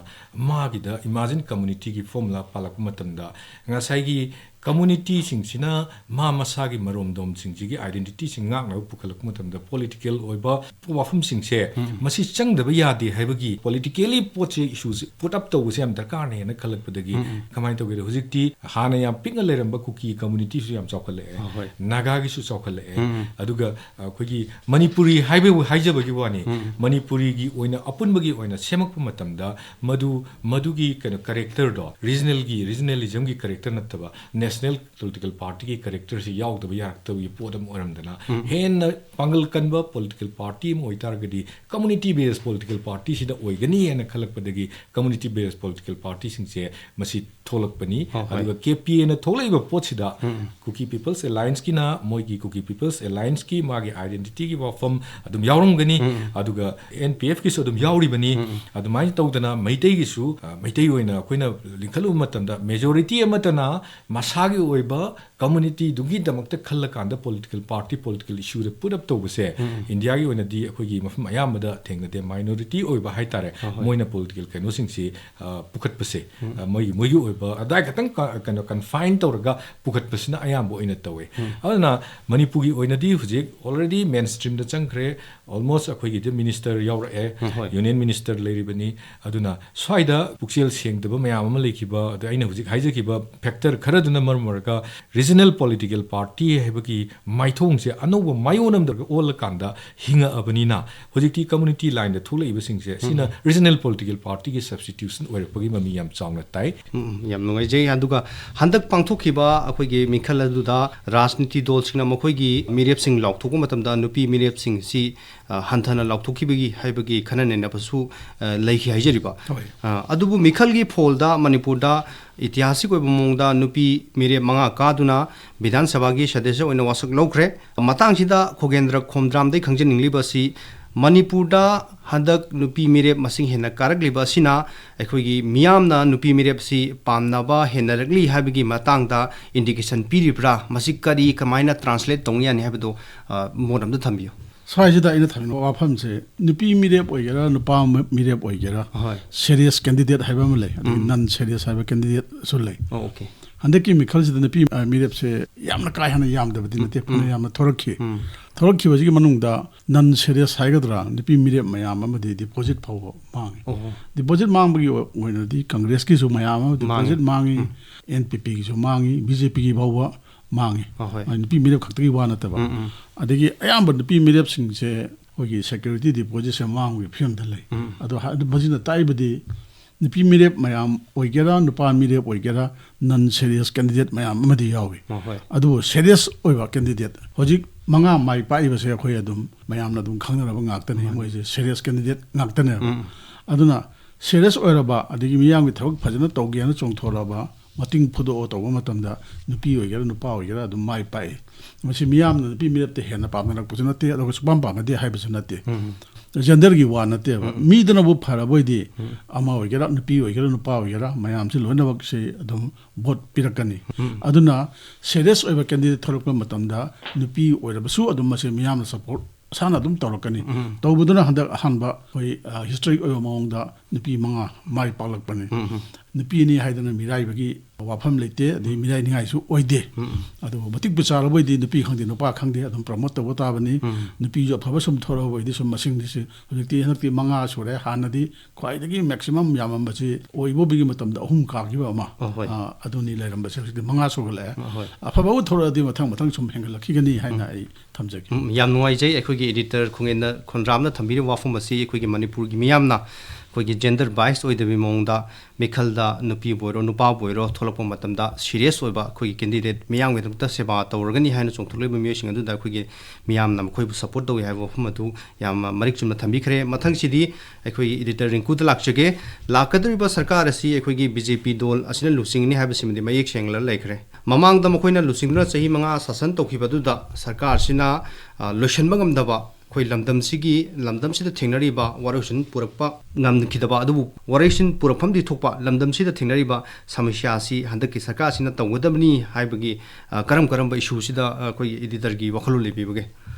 ꯃꯥꯒꯤꯗ emergent community ꯒꯤ formula ꯄꯥꯜꯂꯛꯄ ꯃꯇꯝꯗ ꯉꯁꯥꯏꯒꯤ community ꯁꯤꯡꯁꯤꯅ ꯃꯥ ꯃꯁꯥꯒꯤ ꯃꯔꯣꯝꯗꯣꯝꯁꯤꯡꯁꯤꯒꯤ identity ꯁꯤꯡ ꯉꯥꯛꯅꯕ ꯄꯨꯈꯠꯂꯛꯄ ꯃꯇꯝꯗ political ꯑꯣꯏꯕ ꯋꯥꯐꯝꯁꯤꯡꯁꯦ ꯎꯝ꯫ ꯃꯁꯤ ꯆꯪꯗꯕ ꯌꯥꯗꯦ ꯍꯥꯏꯕꯒꯤ politically ꯄꯣꯠꯁꯦ, issue ꯁꯦ put up ꯇꯧꯕꯁꯦ ꯌꯥꯝ ꯗꯔꯀꯥꯔꯅꯦꯅ ꯈꯜꯂꯛꯄꯗꯒꯤ ꯎꯝ, ꯎꯝ꯫ ꯀꯃꯥꯏꯅ ꯇꯧꯒꯦꯗ, ꯍꯧꯖꯤꯛꯇꯤ ꯍꯥꯟꯅ ꯌꯥꯝ ꯄꯤꯛꯅ ꯂꯩꯔꯝꯕ ꯀꯨꯀꯤ community ꯁꯨ ꯌꯥꯝ ꯆꯥꯎꯈꯠꯂꯛꯑꯦ, ꯑ, ꯍꯣꯏ꯫ ꯅꯥꯒꯥꯒꯤꯁꯨ ꯆꯥꯎꯈꯠꯂꯛꯑꯦ, ꯎꯝ, ꯎꯝ꯫ ꯑꯗꯨꯒ ꯑꯩꯈꯣꯏꯒꯤ ꯃꯅꯤꯄꯨꯔꯤ ꯍꯥꯏꯕꯕꯨ ꯍꯥꯏꯖꯕꯒꯤ ꯋꯥꯅꯤ, ꯎꯝ, ꯎꯝ꯫ ꯃꯅꯤꯄꯨꯔꯤꯒꯤ ꯑꯣꯏꯅ ꯑꯄꯨꯟꯕꯒꯤ ꯑꯣꯏꯅ ꯁꯦꯝꯃꯛꯄ ꯃꯇꯝꯗ ꯃꯗꯨ, ꯃꯗꯨꯒꯤ ꯀꯩꯅꯣ character ꯗꯣ, regional ꯒꯤ, regionalism ꯒꯤ character ꯅꯠꯇꯕ, national political party ꯒꯤ character ꯁꯤ ꯌꯥꯎꯗꯕ ꯌꯥꯔꯛꯇꯕꯒꯤ ꯄꯣꯠ ꯑꯃ ꯑꯣꯏꯔꯝꯗꯅ, ꯎꯝ꯫ ꯍꯦꯟꯅ ꯄꯥꯡꯒꯜ ꯀꯟꯕ political party ꯑꯃ ꯑꯣꯏꯇꯥꯔꯒꯗꯤ community based political party ꯁꯤꯗ ꯑꯣꯏꯒꯅꯤ ꯍꯥꯏꯅ ꯈꯜꯂꯛꯄꯗꯒꯤ community based political party ꯁꯤꯡꯁꯦ ꯃꯁꯤ ꯊꯣꯛꯂꯛꯄꯅꯤ꯫ ꯍꯣꯏ, ꯍꯣꯏ꯫ ꯑꯗꯨꯒ K P A ꯅ ꯊꯣꯛꯂꯛꯏꯕ ꯄꯣꯠꯁꯤꯗ ꯎꯝ, ꯎꯝ꯫ Kuki People's Alliance ꯀꯤꯅ ꯃꯣꯏꯒꯤ Kuki People's Alliance ꯀꯤ ꯃꯥꯒꯤ identity ꯒꯤ ꯋꯥꯐꯝ ꯑꯗꯨꯝ ꯌꯥꯎꯔꯝꯒꯅꯤ꯫ ꯎꯝ, ꯎꯝ꯫ ꯑꯗꯨꯒ N P F ꯀꯤꯁꯨ ꯑꯗꯨꯝ ꯌꯥꯎꯔꯤꯕꯅꯤ꯫ ꯎꯝ, ꯎꯝ꯫ ꯑꯗꯨꯃꯥꯏꯅ ꯇꯧꯗꯅ ꯃꯩꯇꯩꯒꯤꯁꯨ, ꯑ, ꯃꯩꯇꯩ ꯑꯣꯏꯅ ꯑꯩꯈꯣꯏꯅ ꯂꯤꯡꯈꯠꯂꯨꯕ ꯃꯇꯝꯗ majority ꯑꯃꯠꯇꯅ ꯃꯁꯥꯒꯤ ꯑꯣꯏꯕ community ꯗꯨꯒꯤꯗꯃꯛꯇ ꯈꯜꯂꯀꯥꯟꯗ political party, political issue ꯗ put up ꯇꯧꯕꯁꯦ ꯎꯝ, ꯎꯝ꯫ India ꯒꯤ ꯑꯣꯏꯅꯗꯤ ꯑꯩꯈꯣꯏꯒꯤ ꯃꯐꯝ ꯑꯌꯥꯝꯕꯗ ꯊꯦꯡꯅꯗꯦ꯫ Minority ꯑꯣꯏꯕ ꯍꯥꯏꯇꯥꯔꯦ, ꯍꯣꯏ, ꯍꯣꯏ꯫ ꯃꯣꯏꯅ political ꯀꯩꯅꯣꯁꯤꯡꯁꯤ, ꯑ, ꯄꯨꯈꯠꯄꯁꯦ, ꯎꯝ꯫ ꯑ, ꯃꯣꯏꯒꯤ, ꯃꯣꯏꯒꯤ ꯑꯣꯏꯕ ꯑꯗꯥꯏ ꯈꯛꯇꯪ ꯀ-, ꯀꯩꯅꯣ, confine ꯇꯧꯔꯒ ꯄꯨꯈꯠꯄꯁꯤꯅ ꯑꯌꯥꯝꯕ ꯑꯣꯏꯅ ꯇꯧꯋꯦ꯫ ꯎꯝ꯫ ꯑꯗꯨꯅ ꯃꯅꯤꯄꯨꯔꯒꯤ ꯑꯣꯏꯅꯗꯤ ꯍꯧꯖꯤꯛ already mainstream ꯗ ꯆꯪꯈ꯭ꯔꯦ꯫ Almost ꯑꯩꯈꯣꯏꯒꯤꯗꯤ minister ꯌꯥꯎꯔꯛꯑꯦ, ꯎꯝ, ꯍꯣꯏ꯫ Union minister ꯂꯩꯔꯤꯕꯅꯤ꯫ ꯑꯗꯨꯅ ꯁ꯭ꯋꯥꯏꯗ ꯄꯨꯛꯆꯦꯜ ꯁꯦꯡꯗꯕ ꯃꯌꯥꯝ ꯑꯃ ꯂꯩꯈꯤꯕ, ꯑꯗ ꯑꯩꯅ ꯍꯧꯖꯤꯛ ꯍꯥꯏꯖꯈꯤꯕ factor ꯈꯔꯗꯨꯅ ꯃꯔꯝ ꯑꯣꯏꯔꯒ regional political party ꯍꯥꯏꯕꯒꯤ ꯃꯥꯏꯊꯣꯡꯁꯦ ꯑꯅꯧꯕ ꯃꯥꯏꯑꯣꯟ ꯑꯃꯗ ꯑꯣꯜꯂꯀꯥꯟꯗ ꯍꯤꯡꯉꯛꯑꯕꯅꯤꯅ, ꯍꯧꯖꯤꯛꯇꯤ community line ꯗ ꯊꯣꯛꯂꯛꯏꯕꯁꯤꯡꯁꯦ ꯁꯤꯅ regional political party ꯒꯤ substitution ꯑꯣꯏꯔꯛꯄꯒꯤ ꯃꯃꯤ ꯌꯥꯝ ꯆꯥꯎꯅ ꯇꯥꯏ꯫ ꯎꯝ, ꯌꯥꯝ ꯅꯨꯡꯉꯥꯏꯖꯩ꯫ ꯑꯗꯨꯒ ꯍꯟꯗꯛ ꯄꯥꯡꯊꯣꯛꯈꯤꯕ ꯑꯩꯈꯣꯏꯒꯤ ꯃꯤꯈꯜ ꯑꯗꯨꯗ ꯔꯥꯖꯅꯤꯇꯤ ꯗꯜꯁꯤꯡꯅ ꯃꯈꯣꯏꯒꯤ ꯃꯤꯔꯦꯞꯁꯤꯡ ꯂꯥꯎꯊꯣꯛꯄ ꯃꯇꯝꯗ ꯅꯨꯄꯤ ꯃꯤꯔꯦꯞꯁꯤꯡꯁꯤ, ꯑ, ꯍꯟꯊꯅ ꯂꯥꯎꯊꯣꯛꯈꯤꯕꯒꯤ ꯍꯥꯏꯕꯒꯤ ꯈꯟꯅ ꯅꯩꯅꯕꯁꯨ, ꯑ, ꯂꯩꯈꯤ ꯍꯥꯏꯖꯔꯤꯕ꯫ ꯍꯣꯏ꯫ ꯑ, ꯑꯗꯨꯕꯨ ꯃꯤꯈꯜꯒꯤ ꯐꯣꯜꯗ ꯃꯅꯤꯄꯨꯔꯗ ꯏꯇꯤꯍꯥꯁꯤꯛ ꯑꯣꯏꯕ ꯃꯑꯣꯡꯗ ꯅꯨꯄꯤ ꯃꯤꯔꯦꯞ ꯃꯉꯥ ꯀꯥꯗꯨꯅ ꯕꯤꯙꯥꯟ ꯁꯚꯥꯒꯤ ꯁꯗꯁ꯭ꯌ ꯑꯣꯏꯅ ꯋꯥꯁꯛ ꯂꯧꯈ꯭ꯔꯦ꯫ ꯃꯇꯥꯡꯁꯤꯗ ꯈꯣꯒꯦꯟꯗ꯭ꯔ ꯈꯣꯝꯗ꯭ꯔꯥꯝꯗꯩ ꯈꯪꯖꯅꯤꯡꯂꯤꯕ ꯑꯁꯤ, ꯃꯅꯤꯄꯨꯔꯗ ꯍꯟꯗꯛ ꯅꯨꯄꯤ ꯃꯤꯔꯦꯞ ꯃꯁꯤꯡ ꯍꯦꯟꯅ ꯀꯥꯔꯛꯂꯤꯕ ꯑꯁꯤꯅ ꯑꯩꯈꯣꯏꯒꯤ ꯃꯤꯌꯥꯝꯅ ꯅꯨꯄꯤ ꯃꯤꯔꯦꯞꯁꯤ ꯄꯥꯝꯅꯕ ꯍꯦꯟꯅꯔꯛꯂꯤ ꯍꯥꯏꯕꯒꯤ ꯃꯇꯥꯡꯗ indication ꯄꯤꯔꯤꯕ꯭ꯔꯥ? ꯃꯁꯤ ꯀꯔꯤ, ꯀꯃꯥꯏꯅ translate ꯇꯧꯅ ꯌꯥꯅꯤ ꯍꯥꯏꯕꯗꯣ, ꯑ, ꯃꯣꯠ ꯑꯝꯇ ꯊꯝꯕꯤꯌꯨ꯫ ꯁ꯭ꯋꯥꯏꯁꯤꯗ ꯑꯩꯅ ꯊꯝꯅꯤꯡꯕ ꯋꯥꯐꯝꯁꯦ, ꯅꯨꯄꯤ ꯃꯤꯔꯦꯞ ꯑꯣꯏꯒꯦꯔꯥ, ꯅꯨꯄꯥ ꯃꯤꯔꯦꯞ ꯑꯣꯏꯒꯦꯔꯥ, ꯍꯣꯏ꯫ serious candidate ꯍꯥꯏꯕ ꯑꯃ ꯂꯩ, ꯑꯗꯒꯤ ꯎꯝ꯫ non serious ꯍꯥꯏꯕ candidate ꯁꯨ ꯂꯩ꯫ ꯑꯣ, okay꯫ ꯍꯟꯗꯛꯀꯤ ꯃꯤꯈꯜꯁꯤꯗ ꯅꯨꯄꯤ, ꯑ, ꯃꯤꯔꯦꯞꯁꯦ ꯌꯥꯝꯅ ꯀꯥ ꯍꯦꯟꯅ ꯌꯥꯝꯗꯕꯗꯤ ꯅꯠꯇꯦ, ꯐꯅ ꯎꯝ꯫ ꯌꯥꯝꯅ ꯊꯣꯔꯛꯈꯤ꯫ ꯎꯝ꯫ ꯊꯣꯔꯛꯈꯤꯕꯁꯤꯒꯤ ꯃꯅꯨꯡꯗ non serious ꯍꯥꯏꯒꯗ꯭ꯔꯥ, ꯅꯨꯄꯤ ꯃꯤꯔꯦꯞ ꯃꯌꯥꯝ ꯑꯃꯗꯤ deposit ꯐꯥꯎꯕ ꯃꯥꯡꯉꯤ꯫ ꯑꯣꯍꯣ꯫ Deposit ꯃꯥꯡꯕꯒꯤ ꯑꯣꯏꯅꯗꯤ ꯀꯪꯒ꯭ꯔꯦꯁꯀꯤꯁꯨ ꯃꯌꯥꯝ ꯑꯃ deposit ꯃꯥꯡꯉꯤ꯫ ꯃꯥꯡꯉꯤ, ꯎꯝ꯫ NPP ꯒꯤꯁꯨ ꯃꯥꯡꯉꯤ, BJP ꯒꯤ ꯐꯥꯎꯕ ꯃꯥꯡꯉꯤ꯫ ꯑꯍꯣꯏ꯫ ꯑ, ꯅꯨꯄꯤ ꯃꯤꯔꯦꯞ ꯈꯛꯇꯒꯤ ꯋꯥ ꯅꯠꯇꯕ꯫ ꯎꯝ, ꯎꯝ꯫ ꯑꯗꯒꯤ ꯑꯌꯥꯝꯕ ꯅꯨꯄꯤ ꯃꯤꯔꯦꯞꯁꯤꯡꯁꯦ ꯑꯩꯈꯣꯏꯒꯤ security deposit ꯁꯦ ꯃꯥꯡꯕꯒꯤ ꯐꯤꯕꯝꯗ ꯂꯩ꯫ ꯎꯝ꯫ ꯑꯗꯣ ꯍꯥꯏ-, ꯑꯗꯨ ꯃꯁꯤꯅ ꯇꯥꯛꯏꯕꯗꯤ ꯅꯨꯄꯤ ꯃꯤꯔꯦꯞ ꯃꯌꯥꯝ ꯑꯣꯏꯒꯦꯔꯥ, ꯅꯨꯄꯥ ꯃꯤꯔꯦꯞ ꯑꯣꯏꯒꯦꯔꯥ, non serious candidate ꯃꯌꯥꯝ ꯑꯃꯗꯤ ꯌꯥꯎꯏ꯫ ꯑꯍꯣꯏ꯫ ꯑꯗꯨꯕꯨ serious ꯑꯣꯏꯕ candidate ꯍꯧꯖꯤꯛ ꯃꯉꯥ ꯃꯥꯏ ꯄꯥꯛꯏꯕꯁꯦ ꯑꯩꯈꯣꯏ ꯑꯗꯨꯝ ꯃꯌꯥꯝꯅ ꯑꯗꯨꯝ ꯈꯪꯅꯔꯕ ꯉꯥꯛꯇꯅꯤ꯫ ꯃꯥꯅꯤ꯫ ꯃꯣꯏꯁꯦ serious candidate ꯉꯥꯛꯇꯅꯦꯕ꯫ ꯎꯝ꯫ ꯑꯗꯨꯅ serious ꯑꯣꯏꯔꯕ, ꯑꯗꯒꯤ ꯃꯤꯌꯥꯝꯒꯤ ꯊꯕꯛ ꯐꯖꯅ ꯇꯧꯒꯦꯅ ꯆꯣꯡꯊꯣꯔꯛꯑꯕ, ꯃꯇꯤꯡ ꯐꯨꯗꯣꯛꯑꯣ ꯇꯧꯕ ꯃꯇꯝꯗ ꯅꯨꯄꯤ ꯑꯣꯏꯒꯦꯔꯥ ꯅꯨꯄꯥ ꯑꯣꯏꯒꯦꯔꯥ ꯑꯗꯨꯝ ꯃꯥꯏ ꯄꯥꯛꯏ꯫ ꯃꯁꯤ ꯃꯤꯌꯥꯝꯅ ꯅꯨꯄꯤ ꯃꯤꯔꯦꯞꯇ ꯍꯦꯟꯅ ꯄꯥꯝꯅꯔꯛꯄꯁꯨ ꯅꯠꯇꯦ, ꯑꯗꯨꯒ ꯁꯨꯄꯥꯝ ꯄꯥꯝꯅꯗꯦ ꯍꯥꯏꯕꯁꯨ ꯅꯠꯇꯦ꯫ ꯎꯝ꯫ Gender ꯒꯤ ꯋꯥ ꯅꯠꯇꯦꯕ꯫ ꯎꯝ꯫ ꯃꯤꯗꯨꯅꯕꯨ ꯐꯔꯕ ꯑꯣꯏꯗꯤ ꯎꯝ꯫ ꯑꯃ ꯑꯣꯏꯒꯦꯔꯥ, ꯅꯨꯄꯤ ꯑꯣꯏꯒꯦꯔꯥ, ꯅꯨꯄꯥ ꯑꯣꯏꯒꯦꯔꯥ, ꯃꯌꯥꯝꯁꯤ ꯂꯣꯏꯅꯃꯛꯁꯤ ꯑꯗꯨꯝ vote ꯄꯤꯔꯛꯀꯅꯤ꯫ ꯎꯝ꯫ ꯑꯗꯨꯅ serious ꯑꯣꯏꯕ candidate ꯊꯣꯛꯂꯛꯄ ꯃꯇꯝꯗ ꯅꯨꯄꯤ ꯑꯣꯏꯔꯕꯁꯨ ꯑꯗꯨꯝ ꯃꯁꯤ ꯃꯤꯌꯥꯝꯅ support ꯃꯁꯥꯅ ꯑꯗꯨꯝ ꯇꯧꯔꯛꯀꯅꯤ꯫ ꯎꯝ꯫ ꯇꯧꯕꯗꯨꯅ ꯍꯟꯗꯛ ꯑꯍꯥꯟꯕ ꯑꯩꯈꯣꯏ, ꯑ, historic ꯑꯣꯏꯕ ꯃꯑꯣꯡꯗ ꯅꯨꯄꯤ ꯃꯉꯥ ꯃꯥꯏ ꯄꯥꯛꯂꯛꯄꯅꯤ꯫ ꯎꯝ, ꯎꯝ꯫ ꯅꯨꯄꯤꯅꯤ ꯍꯥꯏꯗꯅ ꯃꯤꯔꯥꯏꯕꯒꯤ ꯋꯥꯐꯝ ꯂꯩꯇꯦ, ꯑꯗꯩ ꯃꯤꯔꯥꯏꯅꯤꯡꯉꯥꯏꯁꯨ ꯑꯣꯏꯗꯦ꯫ ꯑꯗꯨꯕꯨ ꯃꯇꯤꯛꯄꯨ ꯆꯥꯔꯕ ꯑꯣꯏꯗꯤ ꯅꯨꯄꯤ ꯈꯪꯗꯦ ꯅꯨꯄꯥ ꯈꯪꯗꯦ ꯑꯗꯨꯝ promote ꯇꯧꯕ ꯇꯥꯕꯅꯤ꯫ ꯅꯨꯄꯤꯁꯨ ꯑꯐꯕ ꯁꯨꯝ ꯊꯣꯔꯛꯑꯕ ꯑꯣꯏꯗꯤ ꯁꯨꯝ ꯃꯁꯤꯡꯗꯤ ꯁꯤ ꯍꯧꯖꯤꯛꯇꯤ ꯍꯟꯗꯛꯇꯤ ꯃꯉꯥ ꯁꯨꯔꯦ꯫ ꯍꯥꯟꯅꯗꯤ ꯈ꯭ꯋꯥꯏꯗꯒꯤ maximum ꯌꯥꯝꯃꯝꯕꯁꯤ ꯑꯣꯏꯕꯣꯕꯤꯒꯤ ꯃꯇꯝꯗ ꯑꯍꯨꯝ ꯀꯥꯈꯤꯕ ꯑꯃ, ꯑ, ꯑꯗꯨꯅꯤ ꯂꯩꯔꯝꯕꯁꯦ꯫ ꯍꯧꯖꯤꯛꯇꯤ ꯃꯉꯥ ꯁꯨꯒꯠꯂꯛꯑꯦ꯫ ꯑꯐꯕꯕꯨ ꯊꯣꯔꯛꯑꯗꯤ ꯃꯊꯪ ꯃꯊꯪ ꯁꯨꯝ ꯍꯦꯟꯒꯠꯂꯛꯈꯤꯒꯅꯤ ꯍꯥꯏꯅ ꯑꯩ ꯊꯝꯖꯒꯦ꯫ ꯎꯝ, ꯌꯥꯝ ꯅꯨꯡꯉꯥꯏꯖꯩ꯫ ꯑꯩꯈꯣꯏꯒꯤ editor ꯈꯣꯡꯉꯦꯟꯅ ꯈꯣꯟꯗ꯭ꯔꯥꯝꯅ ꯊꯝꯕꯤꯔꯤꯕ ꯋꯥꯐꯝ ꯑꯁꯤ ꯑꯩꯈꯣꯏꯒꯤ ꯃꯅꯤꯄꯨꯔꯒꯤ ꯃꯤꯌꯥꯝꯅ ꯑꯩꯈꯣꯏꯒꯤ gender bias ꯑꯣꯏꯗꯕꯒꯤ ꯃꯑꯣꯡꯗ ꯃꯤꯈꯜꯗ ꯅꯨꯄꯤꯕꯨ ꯑꯣꯏꯔꯣ ꯅꯨꯄꯥꯕꯨ ꯑꯣꯏꯔꯣ ꯊꯣꯛꯂꯛꯄ ꯃꯇꯝꯗ serious ꯑꯣꯏꯕ ꯑꯩꯈꯣꯏꯒꯤ candidate ꯃꯤꯌꯥꯝꯒꯤꯗꯃꯛꯇ ꯁꯦꯕꯥ ꯇꯧꯔꯒꯅꯤ ꯍꯥꯏꯅ ꯆꯣꯡꯊꯣꯛꯂꯤꯕ ꯃꯤꯑꯣꯏꯁꯤꯡ ꯑꯗꯨꯗ ꯑꯩꯈꯣꯏꯒꯤ ꯃꯤꯌꯥꯝꯅ ꯃꯈꯣꯏꯕꯨ support ꯇꯧꯏ ꯍꯥꯏꯕ ꯋꯥꯐꯝ ꯑꯗꯨ ꯌꯥꯝ ꯃꯔꯤꯛ ꯆꯨꯝꯅ ꯊꯝꯕꯤꯈ꯭ꯔꯦ꯫ ꯃꯊꯪꯁꯤꯗꯤ ꯑꯩꯈꯣꯏꯒꯤ editor ꯔꯤꯡꯀꯨꯗ ꯂꯥꯛꯆꯒꯦ꯫ ꯂꯥꯛꯀꯗꯧꯔꯤꯕ ꯁꯔꯀꯥꯔ ꯑꯁꯤ ꯑꯩꯈꯣꯏꯒꯤ BJP ꯗꯣꯜ ꯑꯁꯤꯅ ꯂꯨꯆꯤꯡꯒꯅꯤ ꯍꯥꯏꯕꯁꯤꯃꯗꯤ ꯃꯌꯦꯛ ꯁꯦꯡꯂ ꯂꯩꯈ꯭ꯔꯦ꯫ ꯃꯃꯥꯡꯗ ꯃꯈꯣꯏꯅ ꯂꯨꯆꯤꯡꯗꯨꯅ ꯆꯍꯤ ꯃꯉꯥ ꯁꯥꯁꯟ ꯇꯧꯈꯤꯕꯗꯨꯗ ꯁꯔꯀꯥꯔꯁꯤꯅ, ꯑ, ꯂꯣꯏꯁꯤꯟꯕ ꯉꯝꯗꯕ, ꯑꯩꯈꯣꯏ ꯂꯝꯗꯝꯁꯤꯒꯤ, ꯂꯝꯗꯝꯁꯤꯗ ꯊꯦꯡꯅꯔꯤꯕ ꯋꯥꯔꯣꯏꯁꯤꯟ ꯄꯨꯔꯛꯄ ꯉꯝꯈꯤꯗꯕ, ꯑꯗꯨꯕꯨ ꯋꯥꯔꯣꯏꯁꯤꯟ ꯄꯨꯔꯛꯐꯝꯗꯤ ꯊꯣꯛꯄ ꯂꯝꯗꯝꯁꯤꯗ ꯊꯦꯡꯅꯔꯤꯕ ꯁꯃꯁ꯭ꯌꯥ ꯑꯁꯤ ꯍꯟꯗꯛꯀꯤ ꯁꯔꯀꯥꯔꯁꯤꯅ ꯇꯧꯒꯗꯕꯅꯤ ꯍꯥꯏꯕꯒꯤ, ꯑ, ꯀꯔꯝ ꯀꯔꯝꯕ issue ꯁꯤꯗ, ꯑ, ꯑꯩꯈꯣꯏꯒꯤ editor ꯒꯤ ꯋꯥꯈꯜꯂꯣꯟ ꯂꯩꯕꯤꯕꯒꯦ?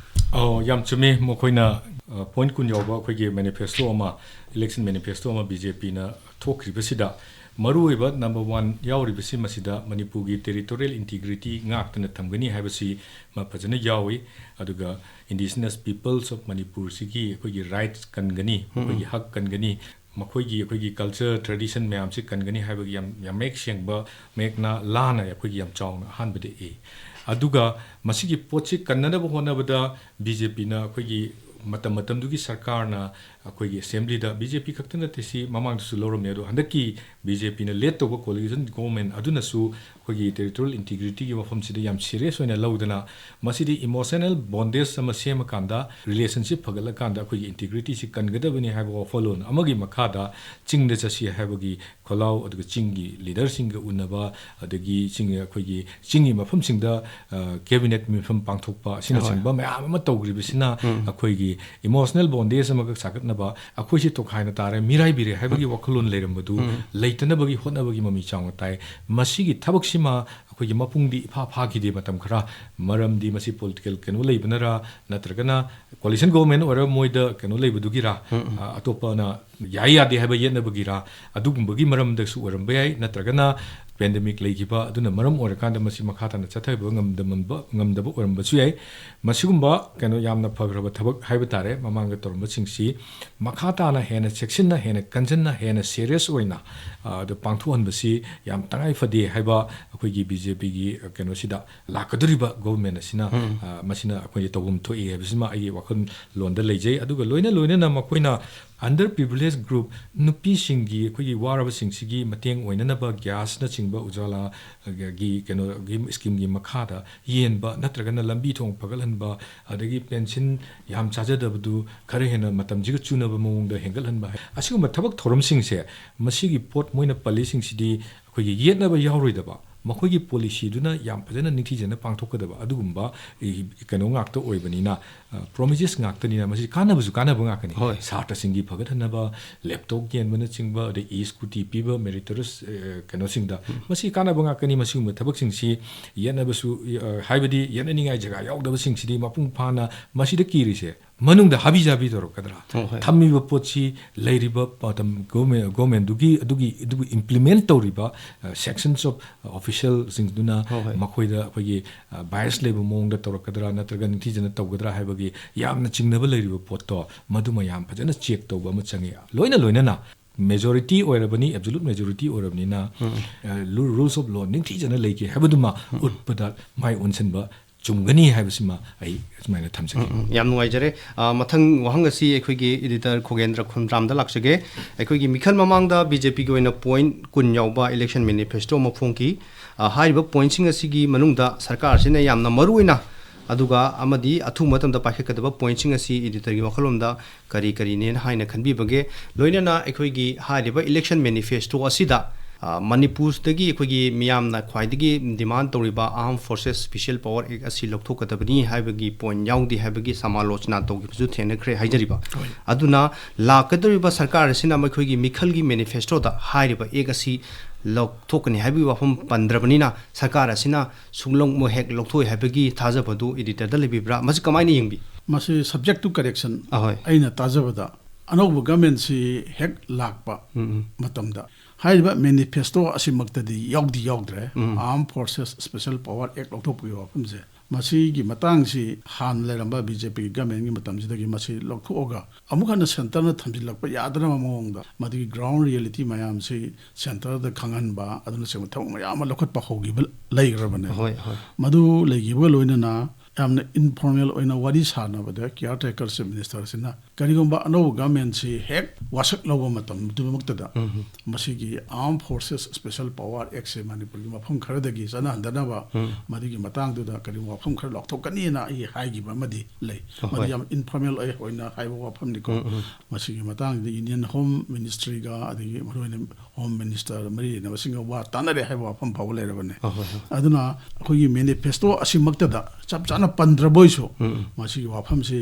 ꯑꯣ, ꯌꯥꯝ ꯆꯨꯝꯃꯤ꯫ ꯃꯈꯣꯏꯅ, ꯑ, point ꯀꯨꯟ ꯌꯥꯎꯕ ꯑꯩꯈꯣꯏꯒꯤ manifesto ꯑꯃ, election manifesto ꯑꯃ BJP ꯅ ꯊꯣꯛꯈ꯭ꯔꯤꯕꯁꯤꯗ ꯃꯔꯨꯑꯣꯏꯕ number one ꯌꯥꯎꯔꯤꯕꯁꯤ ꯃꯁꯤꯗ ꯃꯅꯤꯄꯨꯔꯒꯤ territorial integrity ꯉꯥꯛꯇꯨꯅ ꯊꯝꯒꯅꯤ ꯍꯥꯏꯕꯁꯤ ꯃ ꯐꯖꯅ ꯌꯥꯎꯏ꯫ ꯑꯗꯨꯒ Indigenous Peoples of ꯃꯅꯤꯄꯨꯔꯁꯤꯒꯤ ꯑꯩꯈꯣꯏꯒꯤ rights ꯀꯟꯒꯅꯤ, ꯎꯝ꯫ ꯃꯈꯣꯏꯒꯤ ꯍꯛ ꯀꯟꯒꯅꯤ, ꯃꯈꯣꯏꯒꯤ ꯑꯩꯈꯣꯏꯒꯤ culture, tradition ꯃꯌꯥꯝꯁꯤ ꯀꯟꯒꯅꯤ ꯍꯥꯏꯕꯒꯤ ꯌꯥꯝ, ꯌꯥꯝ ꯃꯌꯦꯛ ꯁꯦꯡꯕ, ꯃꯌꯦꯛ ꯅꯥ-, ꯂꯥꯅ ꯑꯩꯈꯣꯏꯒꯤ ꯌꯥꯝ ꯆꯥꯎꯅ ꯑꯍꯥꯟꯕꯗ ꯏ꯫ ꯑꯗꯨꯒ ꯃꯁꯤꯒꯤ ꯄꯣꯠꯁꯤ ꯀꯟꯅꯅꯕ ꯍꯣꯠꯅꯕꯗ BJP ꯅ ꯑꯩꯈꯣꯏꯒꯤ ꯃꯇꯝ ꯃꯇꯝꯗꯨꯒꯤ ꯁꯔꯀꯥꯔꯅ ꯑꯩꯈꯣꯏꯒꯤ assembly ꯗ, BJP ꯈꯛꯇ ꯅꯠꯇꯦ, ꯁꯤ ꯃꯃꯥꯡꯗꯁꯨ ꯂꯧꯔꯝꯃꯦ, ꯑꯗꯣ ꯍꯟꯗꯛꯀꯤ BJP ꯅ lead ꯇꯧꯕ coalition government ꯑꯗꯨꯅꯁꯨ ꯑꯩꯈꯣꯏꯒꯤ territorial integrity ꯒꯤ ꯋꯥꯐꯝꯁꯤꯗ ꯌꯥꯝ serious ꯑꯣꯏꯅ ꯂꯧꯗꯅ, ꯃꯁꯤꯗꯤ emotional bondage ꯑꯃ ꯁꯦꯝꯃꯀꯥꯟꯗ, relationship ꯐꯒꯠꯂꯀꯥꯟꯗ ꯑꯩꯈꯣꯏꯒꯤ integrity ꯁꯤ ꯀꯟꯒꯗꯕꯅꯤ ꯍꯥꯏꯕ ꯋꯥꯈꯜꯂꯣꯟ ꯑꯃꯒꯤ ꯃꯈꯥꯗ ꯆꯤꯡꯗ ꯆꯠꯁꯤ ꯍꯥꯏꯕꯒꯤ ꯈꯣꯜꯂꯥꯎ, ꯑꯗꯨꯒ ꯆꯤꯡꯒꯤ leader ꯁꯤꯡꯒ ꯎꯅꯕ, ꯑꯗꯒꯤ ꯆꯤꯡ, ꯑꯩꯈꯣꯏꯒꯤ ꯆꯤꯡꯒꯤ ꯃꯐꯝꯁꯤꯡꯗ, ꯑ, cabinet ꯃꯤꯐꯝ ꯄꯥꯡꯊꯣꯛꯄ ꯑꯁꯤꯅꯆꯤꯡꯕ ꯍꯣꯏ꯫ ꯃꯌꯥꯝ ꯑꯃ ꯇꯧꯈ꯭ꯔꯤꯕꯁꯤꯅ ꯎꯝ꯫ ꯑꯩꯈꯣꯏꯒꯤ emotional bondage ꯑꯃꯈꯛ ꯁꯥꯒꯠꯅꯕ, ꯑꯩꯈꯣꯏꯁꯤ ꯇꯣꯈꯥꯏꯅ ꯇꯥꯔꯦ, ꯃꯤꯔꯥꯏꯕꯤꯔꯦ ꯍꯥꯏꯕꯒꯤ ꯎꯝ꯫ ꯋꯥꯈꯜꯂꯣꯟ ꯂꯩꯔꯝꯕꯗꯨ ꯎꯝ꯫ ꯂꯩꯇꯅꯕꯒꯤ ꯍꯣꯠꯅꯕꯒꯤ ꯃꯃꯤ ꯆꯥꯎꯅ ꯇꯥꯏ꯫ ꯃꯁꯤꯒꯤ ꯊꯕꯛꯁꯤꯃ ꯑꯩꯈꯣꯏꯒꯤ ꯃꯄꯨꯡꯗꯤ ꯏꯐꯥ ꯐꯥꯈꯤꯗꯦ ꯃꯇꯝ ꯈꯔ꯫ ꯃꯔꯝꯗꯤ ꯃꯁꯤ political ꯀꯩꯅꯣ ꯂꯩꯕꯅꯔ, ꯅꯠꯇ꯭ꯔꯒꯅ coalition government ꯑꯣꯏꯔꯒ ꯃꯣꯏꯗ ꯀꯩꯅꯣ ꯂꯩꯕꯗꯨꯒꯤꯔ, ꯎꯝ, ꯎꯝ꯫ ꯑ, ꯑꯇꯣꯞꯄꯅ ꯌꯥꯏ ꯌꯥꯗꯦ ꯍꯥꯏꯕ ꯌꯦꯠꯅꯕꯒꯤꯔꯥ, ꯑꯗꯨꯒꯨꯝꯕꯒꯤ ꯃꯔꯝꯗꯁꯨ ꯑꯣꯏꯔꯝꯕ ꯌꯥꯏ, ꯅꯠꯇ꯭ꯔꯒꯅ ꯄꯦꯟꯗꯦꯃꯤꯛ ꯂꯩꯈꯤꯕ ꯑꯗꯨꯅ ꯃꯔꯝ ꯑꯣꯏꯔꯀꯥꯟꯗ ꯃꯁꯤ ꯃꯈꯥ ꯇꯥꯅ ꯆꯠꯊꯕ ꯉꯝꯗ-, ꯉꯝꯕ-, ꯉꯝꯗꯕ ꯑꯣꯏꯔꯝꯕꯁꯨ ꯌꯥꯏ꯫ ꯃꯁꯤꯒꯨꯝꯕ ꯀꯩꯅꯣ ꯌꯥꯝꯅ ꯐꯈ꯭ꯔꯕ ꯊꯕꯛ ꯍꯥꯏꯕ ꯇꯥꯔꯦ, ꯃꯃꯥꯡꯗ ꯇꯧꯔꯝꯕꯁꯤꯡꯁꯤ ꯃꯈꯥ ꯇꯥꯅ ꯍꯦꯟꯅ ꯆꯦꯛꯁꯤꯟꯅ, ꯍꯦꯟꯅ ꯀꯟꯖꯟꯅ, ꯍꯦꯟꯅ ꯁꯦꯔꯤꯌꯁ ꯑꯣꯏꯅ, ꯑ, ꯑꯗꯨ ꯄꯥꯡꯊꯣꯛꯍꯟꯕꯁꯤ ꯌꯥꯝ ꯇꯉꯥꯏ ꯐꯗꯦ ꯍꯥꯏꯕ ꯑꯩꯈꯣꯏꯒꯤ ꯕꯤ ꯖꯦ ꯄꯤꯒꯤ ꯀꯩꯅꯣꯁꯤꯗ ꯂꯥꯛꯀꯗꯧꯔꯤꯕ ꯒꯣꯚꯔꯟꯃꯦꯟ ꯑꯁꯤꯅ, ꯎꯝ꯫ ꯑ, ꯃꯁꯤꯅ ꯑꯩꯈꯣꯏꯒꯤ ꯇꯧꯐꯝ ꯊꯣꯛꯏ ꯍꯥꯏꯕꯁꯤꯃ ꯑꯩꯒꯤ ꯋꯥꯈꯜꯂꯣꯟꯗ ꯂꯩꯖꯩ꯫ ꯑꯗꯨꯒ ꯂꯣꯏꯅ ꯂꯣꯏꯅꯅ ꯃꯈꯣꯏꯅ underprivileged group, ꯅꯨꯄꯤꯁꯤꯡꯒꯤ, ꯑꯩꯈꯣꯏꯒꯤ ꯋꯥꯔꯕꯁꯤꯡꯁꯤꯒꯤ ꯃꯇꯦꯡ ꯑꯣꯏꯅꯅꯕ ꯒ꯭ꯌꯥꯁꯅꯆꯤꯡꯕ ꯎꯖꯥꯂꯥꯒꯤ ꯀꯩꯅꯣꯒꯤ ꯁ꯭ꯀꯤꯝꯒꯤ ꯃꯈꯥꯗ ꯌꯦꯟꯕ, ꯅꯠꯇ꯭ꯔꯒꯅ ꯂꯝꯕꯤ ꯊꯣꯡ ꯐꯒꯠꯍꯟꯕ, ꯑꯗꯒꯤ ꯄꯦꯟꯁꯤꯟ ꯌꯥꯝ ꯆꯥꯖꯗꯕꯗꯨ ꯈꯔ ꯍꯦꯟꯅ ꯃꯇꯝꯁꯤꯒ ꯆꯨꯅꯕ ꯃꯑꯣꯡꯗ ꯍꯦꯟꯒꯠꯍꯟꯕ, ꯑꯁꯤꯒꯨꯝꯕ ꯊꯕꯛ ꯊꯧꯔꯝꯁꯤꯡꯁꯦ, ꯃꯁꯤꯒꯤ ꯄꯣꯠ ꯃꯣꯏꯅ ꯄꯜꯂꯤꯁꯤꯡꯁꯤꯗꯤ ꯑꯩꯈꯣꯏꯒꯤ ꯌꯦꯠꯅꯕ ꯌꯥꯎꯔꯣꯏꯗꯕ, ꯃꯈꯣꯏꯒꯤ ꯄꯣꯂꯤꯁꯤꯗꯨꯅ ꯌꯥꯝ ꯐꯖꯅ ꯅꯤꯡꯊꯤꯖꯅ ꯄꯥꯡꯊꯣꯛꯀꯗꯕ ꯑꯗꯨꯒꯨꯝꯕ, ꯏ, ꯀꯩꯅꯣ ꯉꯥꯛꯇ ꯑꯣꯏꯕꯅꯤꯅ, ꯑ, ꯄ꯭ꯔꯣꯃꯤꯁꯦꯁ ꯉꯥꯛꯇꯅꯤꯅ, ꯃꯁꯤ ꯀꯥꯟꯅꯕꯁꯨ ꯀꯥꯟꯅꯕ ꯉꯥꯛꯇꯅꯤ꯫ ꯍꯣꯏ꯫ ꯁꯥꯇ꯭ꯔꯁꯤꯡꯒꯤ ꯐꯒꯠꯍꯟꯅꯕ, ꯂꯦꯞꯇꯣꯞ ꯌꯦꯟꯕꯅꯆꯤꯡꯕ, ꯑꯗꯩ ꯏ ꯁ꯭ꯀꯨꯇꯤ ꯄꯤꯕ, ꯃꯦꯔꯤꯇꯣꯔꯤꯌꯁ, ꯑ, ꯀꯩꯅꯣꯁꯤꯡꯗ, ꯎꯝ꯫ ꯃꯁꯤ ꯀꯥꯟꯅꯕ ꯉꯥꯛꯇꯅꯤ꯫ ꯃꯁꯤꯒꯨꯝꯕ ꯊꯕꯛꯁꯤꯡꯁꯤ ꯌꯦꯠꯅꯕꯁꯨ, ꯑ, ꯍꯥꯏꯕꯗꯤ ꯌꯦꯠꯅꯅꯤꯡꯉꯥꯏ ꯖꯒꯥ ꯌꯥꯎꯗꯕꯁꯤꯡꯁꯤꯗꯤ ꯃꯄꯨꯡ ꯐꯥꯅ ꯃꯁꯤꯗ ꯀꯤꯔꯤꯁꯦ ꯃꯅꯨꯡꯗ ꯍꯥꯕꯤ ꯖꯥꯕꯤ ꯇꯧꯔꯛꯀꯗ꯭ꯔꯥ? ꯍꯣꯏ, ꯍꯣꯏ꯫ ꯊꯝꯃꯤꯕ ꯄꯣꯠꯁꯤ ꯂꯩꯔꯤꯕ ꯃꯇꯝ ꯒꯣꯃꯦ-, ꯒꯣꯃꯦꯟꯗꯨꯒꯤ ꯑꯗꯨꯒꯤ, ꯑꯗꯨꯕꯨ ꯏꯝꯄ꯭ꯂꯤꯃꯦꯟ ꯇꯧꯔꯤꯕ, ꯑ, ꯁꯦꯛꯁꯟꯁ ꯑꯣꯐ ꯑꯣꯐꯤꯁꯤꯌꯦꯜꯁꯤꯡꯗꯨꯅ ꯍꯣꯏ, ꯍꯣꯏ꯫ ꯃꯈꯣꯏꯗ ꯑꯩꯈꯣꯏꯒꯤ, ꯑ, ꯕꯥꯏꯁ ꯂꯩꯕ ꯃꯑꯣꯡꯗ ꯇꯧꯔꯛꯀꯗ꯭ꯔꯥ ꯅꯠꯇ꯭ꯔꯒ ꯅꯤꯡꯊꯤꯖꯅ ꯇꯧꯒꯗ꯭ꯔꯥ ꯍꯥꯏꯕꯒꯤ ꯌꯥꯝꯅ ꯆꯤꯡꯅꯕ ꯂꯩꯔꯤꯕ ꯄꯣꯠꯇꯣ, ꯃꯗꯨꯃ ꯌꯥꯝ ꯐꯖꯅ ꯆꯦꯛ ꯇꯧꯕ ꯑꯃ ꯆꯪꯉꯤ꯫ ꯂꯣꯏꯅ ꯂꯣꯏꯅꯅ ꯃꯦꯖꯣꯔꯤꯇꯤ ꯑꯣꯏꯔꯕꯅꯤ, ꯑꯦꯕꯁꯣꯂꯨꯠ ꯃꯦꯖꯣꯔꯤꯇꯤ ꯑꯣꯏꯔꯕꯅꯤꯅ, ꯎꯝ꯫ ꯑ, ꯔꯨ-, ꯔꯨꯜꯁ ꯑꯣꯐ ꯂꯣ ꯅꯤꯡꯊꯤꯖꯅ ꯂꯩꯒꯦ ꯍꯥꯏꯕꯗꯨꯃ ꯎꯝ꯫ ꯎꯠꯄꯗ ꯃꯥꯏ ꯑꯣꯟꯁꯤꯟꯕ ꯆꯨꯝꯒꯅꯤ ꯍꯥꯏꯕꯁꯤꯃ ꯑꯩ ꯑꯁꯨꯃꯥꯏꯅ ꯊꯝꯖꯒꯦ꯫ ꯎꯝ, ꯎꯝ, ꯌꯥꯝ ꯅꯨꯡꯉꯥꯏꯖꯔꯦ꯫ ꯑ, ꯃꯊꯪ ꯋꯥꯍꯪ ꯑꯁꯤ ꯑꯩꯈꯣꯏꯒꯤ ꯏꯗꯤꯇꯔ ꯈꯣꯒꯦꯟꯗ꯭ꯔ ꯈꯨꯟꯗ꯭ꯔꯥꯝꯗ ꯂꯥꯛꯆꯒꯦ꯫ ꯑꯩꯈꯣꯏꯒꯤ ꯃꯤꯈꯜ ꯃꯃꯥꯡꯗ ꯕꯤ ꯖꯦ ꯄꯤꯒꯤ ꯑꯣꯏꯅ ꯄꯣꯏꯟꯠ ꯀꯨꯟ ꯌꯥꯎꯕ ꯏꯂꯦꯛꯁꯟ ꯃꯦꯅꯤꯐꯦꯁꯇꯣ ꯑꯃ ꯐꯣꯡꯈꯤ꯫ ꯑ, ꯍꯥꯏꯔꯤꯕ ꯄꯣꯏꯟꯠꯁꯤꯡ ꯑꯁꯤꯒꯤ ꯃꯅꯨꯡꯗ ꯁꯔꯀꯥꯔꯁꯤꯅ ꯌꯥꯝꯅ ꯃꯔꯨꯑꯣꯏꯅ ꯑꯗꯨꯒ ꯑꯃꯗꯤ ꯑꯊꯨꯕ ꯃꯇꯝꯗ ꯄꯥꯏꯈꯠꯀꯗꯕ ꯄꯣꯏꯟꯠꯁꯤꯡ ꯑꯁꯤ ꯏꯗꯤꯇꯔꯒꯤ ꯋꯥꯈꯜꯂꯣꯟꯗ ꯀꯔꯤ ꯀꯔꯤꯅꯦꯅ ꯍꯥꯏꯅ ꯈꯟꯕꯤꯕꯒꯦ? ꯂꯣꯏꯅꯅ ꯑꯩꯈꯣꯏꯒꯤ ꯍꯥꯏꯔꯤꯕ ꯏꯂꯦꯛꯁꯟ ꯃꯦꯅꯤꯐꯦꯁꯇꯣ ꯑꯁꯤꯗ, ꯑ, ꯃꯅꯤꯄꯨꯔꯗꯒꯤ ꯑꯩꯈꯣꯏꯒꯤ ꯃꯤꯌꯥꯝꯅ ꯈ꯭ꯋꯥꯏꯗꯒꯤ ꯗꯤꯃꯥꯟ ꯇꯧꯔꯤꯕ Armed Forces Special Power Act ꯑꯁꯤ ꯂꯧꯊꯣꯛꯀꯗꯕꯅꯤ ꯍꯥꯏꯕꯒꯤ ꯄꯣꯏꯟꯠ ꯌꯥꯎꯗꯦ ꯍꯥꯏꯕꯒꯤ ꯁꯃꯥꯂꯣꯆꯅꯥ ꯇꯧꯈꯤꯕꯁꯨ ꯊꯦꯡꯅꯈ꯭ꯔꯦ ꯍꯥꯏꯖꯔꯤꯕ꯫ ꯍꯣꯏ꯫ ꯑꯗꯨꯅ ꯂꯥꯛꯀꯗꯧꯔꯤꯕ ꯁꯔꯀꯥꯔ ꯑꯁꯤꯅ ꯃꯈꯣꯏꯒꯤ ꯃꯤꯈꯜꯒꯤ ꯃꯦꯅꯤꯐꯦꯁꯇꯣꯗ ꯍꯥꯏꯔꯤꯕ ꯑꯦꯛ ꯑꯁꯤ ꯂꯧꯊꯣꯛꯀꯅꯤ ꯍꯥꯏꯕꯒꯤ ꯋꯥꯐꯝ ꯄꯟꯗ꯭ꯔꯕꯅꯤꯅ ꯁꯔꯀꯥꯔ ꯑꯁꯤꯅ ꯁꯨꯡꯂꯧ ꯍꯦꯛ ꯂꯧꯊꯣꯛꯑꯣꯏ ꯍꯥꯏꯕꯒꯤ ꯊꯥꯖꯕꯗꯨ ꯏꯗꯤꯇꯔꯗ ꯂꯩꯕꯤꯕ꯭ꯔꯥ? ꯃꯁꯤ ꯀꯃꯥꯏꯅ ꯌꯦꯡꯕꯤ? ꯃꯁꯤ subject to correction ꯑꯍꯣꯏ꯫ ꯑꯩꯅ ꯇꯥꯖꯕꯗ ꯑꯅꯧꯕ ꯒꯃꯦꯟꯁꯤ ꯍꯦꯛ ꯂꯥꯛꯄ ꯃꯇꯝꯗ ꯍꯥꯏꯔꯤꯕ ꯃꯦꯅꯤꯐꯦꯁꯇꯣ ꯑꯁꯤꯃꯛꯇꯗꯤ ꯌꯥꯎꯗꯤ ꯌꯥꯎꯗ꯭ꯔꯦ꯫ Armed Forces Special Power Act ꯂꯧꯊꯣꯛꯄꯒꯤ ꯋꯥꯐꯝꯁꯦ, ꯃꯁꯤꯒꯤ ꯃꯇꯥꯡꯁꯤ ꯍꯥꯟꯅ ꯂꯩꯔꯝꯕ ꯕꯤ ꯖꯦ ꯄꯤꯒꯤ ꯒꯃꯦꯟꯒꯤ ꯃꯇꯝꯁꯤꯗꯒꯤ ꯃꯁꯤ ꯂꯧꯊꯣꯛꯑꯒ ꯑꯃꯨꯛ ꯍꯟꯅ ꯁꯦꯟꯇꯔꯅ ꯊꯝꯖꯤꯜꯂꯛꯄ ꯌꯥꯗꯅꯕ ꯃꯑꯣꯡꯗ ꯃꯗꯨꯒꯤ ꯒ꯭ꯔꯥꯎꯟ ꯔꯤꯌꯦꯂꯤꯇꯤ ꯃꯌꯥꯝꯁꯤ ꯁꯦꯟꯇꯔꯗ ꯈꯪꯍꯟꯕ ꯑꯗꯨꯅꯆꯤꯡꯕ ꯊꯕꯛ ꯃꯌꯥꯝ ꯑꯃ ꯂꯧꯈꯠꯄ ꯍꯧꯈꯤꯕ ꯂꯩꯈ꯭ꯔꯕꯅꯦ꯫ ꯍꯣꯏ, ꯍꯣꯏ꯫ ꯃꯗꯨ ꯂꯩꯈꯤꯕꯒ ꯂꯣꯏꯅꯅ ꯌꯥꯝꯅ ꯏꯟꯐꯣꯔꯃꯦꯜ ꯑꯣꯏꯅ ꯋꯥꯔꯤ ꯁꯥꯟꯅꯕꯗ ꯀꯤꯌꯥꯔ ꯇꯦꯀꯔꯁꯦ ꯃꯤꯅꯤꯁꯇꯔꯁꯤꯅ ꯀꯔꯤꯒꯨꯝꯕ ꯑꯅꯧꯕ ꯒꯃꯦꯟꯁꯤ ꯍꯦꯛ ꯋꯥꯁꯛ ꯂꯧꯕ ꯃꯇꯝꯗꯨꯃꯛꯇꯗ ꯃꯁꯤꯒꯤ Armed Forces Special Power Actꯁꯦ ꯃꯅꯤꯄꯨꯔꯒꯤ ꯃꯐꯝ ꯈꯔꯗꯒꯤ ꯆꯠꯅꯍꯟꯗꯅꯕ ꯃꯗꯨꯒꯤ ꯃꯇꯥꯡꯗꯨꯗ ꯀꯔꯤꯒꯨꯝꯕ ꯋꯥꯐꯝ ꯈꯔ ꯂꯥꯎꯊꯣꯛꯀꯅꯤꯅ ꯑꯩ ꯍꯥꯏꯈꯤꯕ ꯑꯃꯗꯤ ꯂꯩ꯫ ꯑꯍꯣꯏ꯫ ꯃꯗꯨ ꯌꯥꯝ ꯏꯟꯐꯣꯔꯃꯦꯜ ꯑꯣꯏ ꯑꯣꯏꯅ ꯍꯥꯏꯕ ꯋꯥꯐꯝꯅꯤꯀꯣ꯫ ꯃꯁꯤꯒꯤ ꯃꯇꯥꯡꯗ ꯌꯨꯅꯤꯌꯟ ꯍꯣꯝ ꯃꯤꯅꯤꯁꯇ꯭ꯔꯤꯒ ꯑꯗꯒꯤ ꯃꯔꯨꯑꯣꯏꯅ ꯍꯣꯝ ꯃꯤꯅꯤꯁꯇꯔ ꯃꯔꯤ ꯂꯩꯅꯕꯁꯤꯡꯒ ꯋꯥ ꯇꯥꯅꯔꯦ ꯍꯥꯏꯕ ꯋꯥꯐꯝ ꯐꯥꯎꯕ ꯂꯩꯔꯕꯅꯦ꯫ ꯑꯍꯣꯏ, ꯍꯣꯏ꯫ ꯑꯗꯨꯅ ꯑꯩꯈꯣꯏꯒꯤ ꯃꯦꯅꯤꯐꯦꯁꯇꯣ ꯑꯁꯤꯃꯛꯇꯗ ꯆꯞ ꯆꯥꯅ ꯄꯟꯗ꯭ꯔꯕꯣꯏꯁꯨ ꯃꯁꯤꯒꯤ ꯋꯥꯐꯝꯁꯤ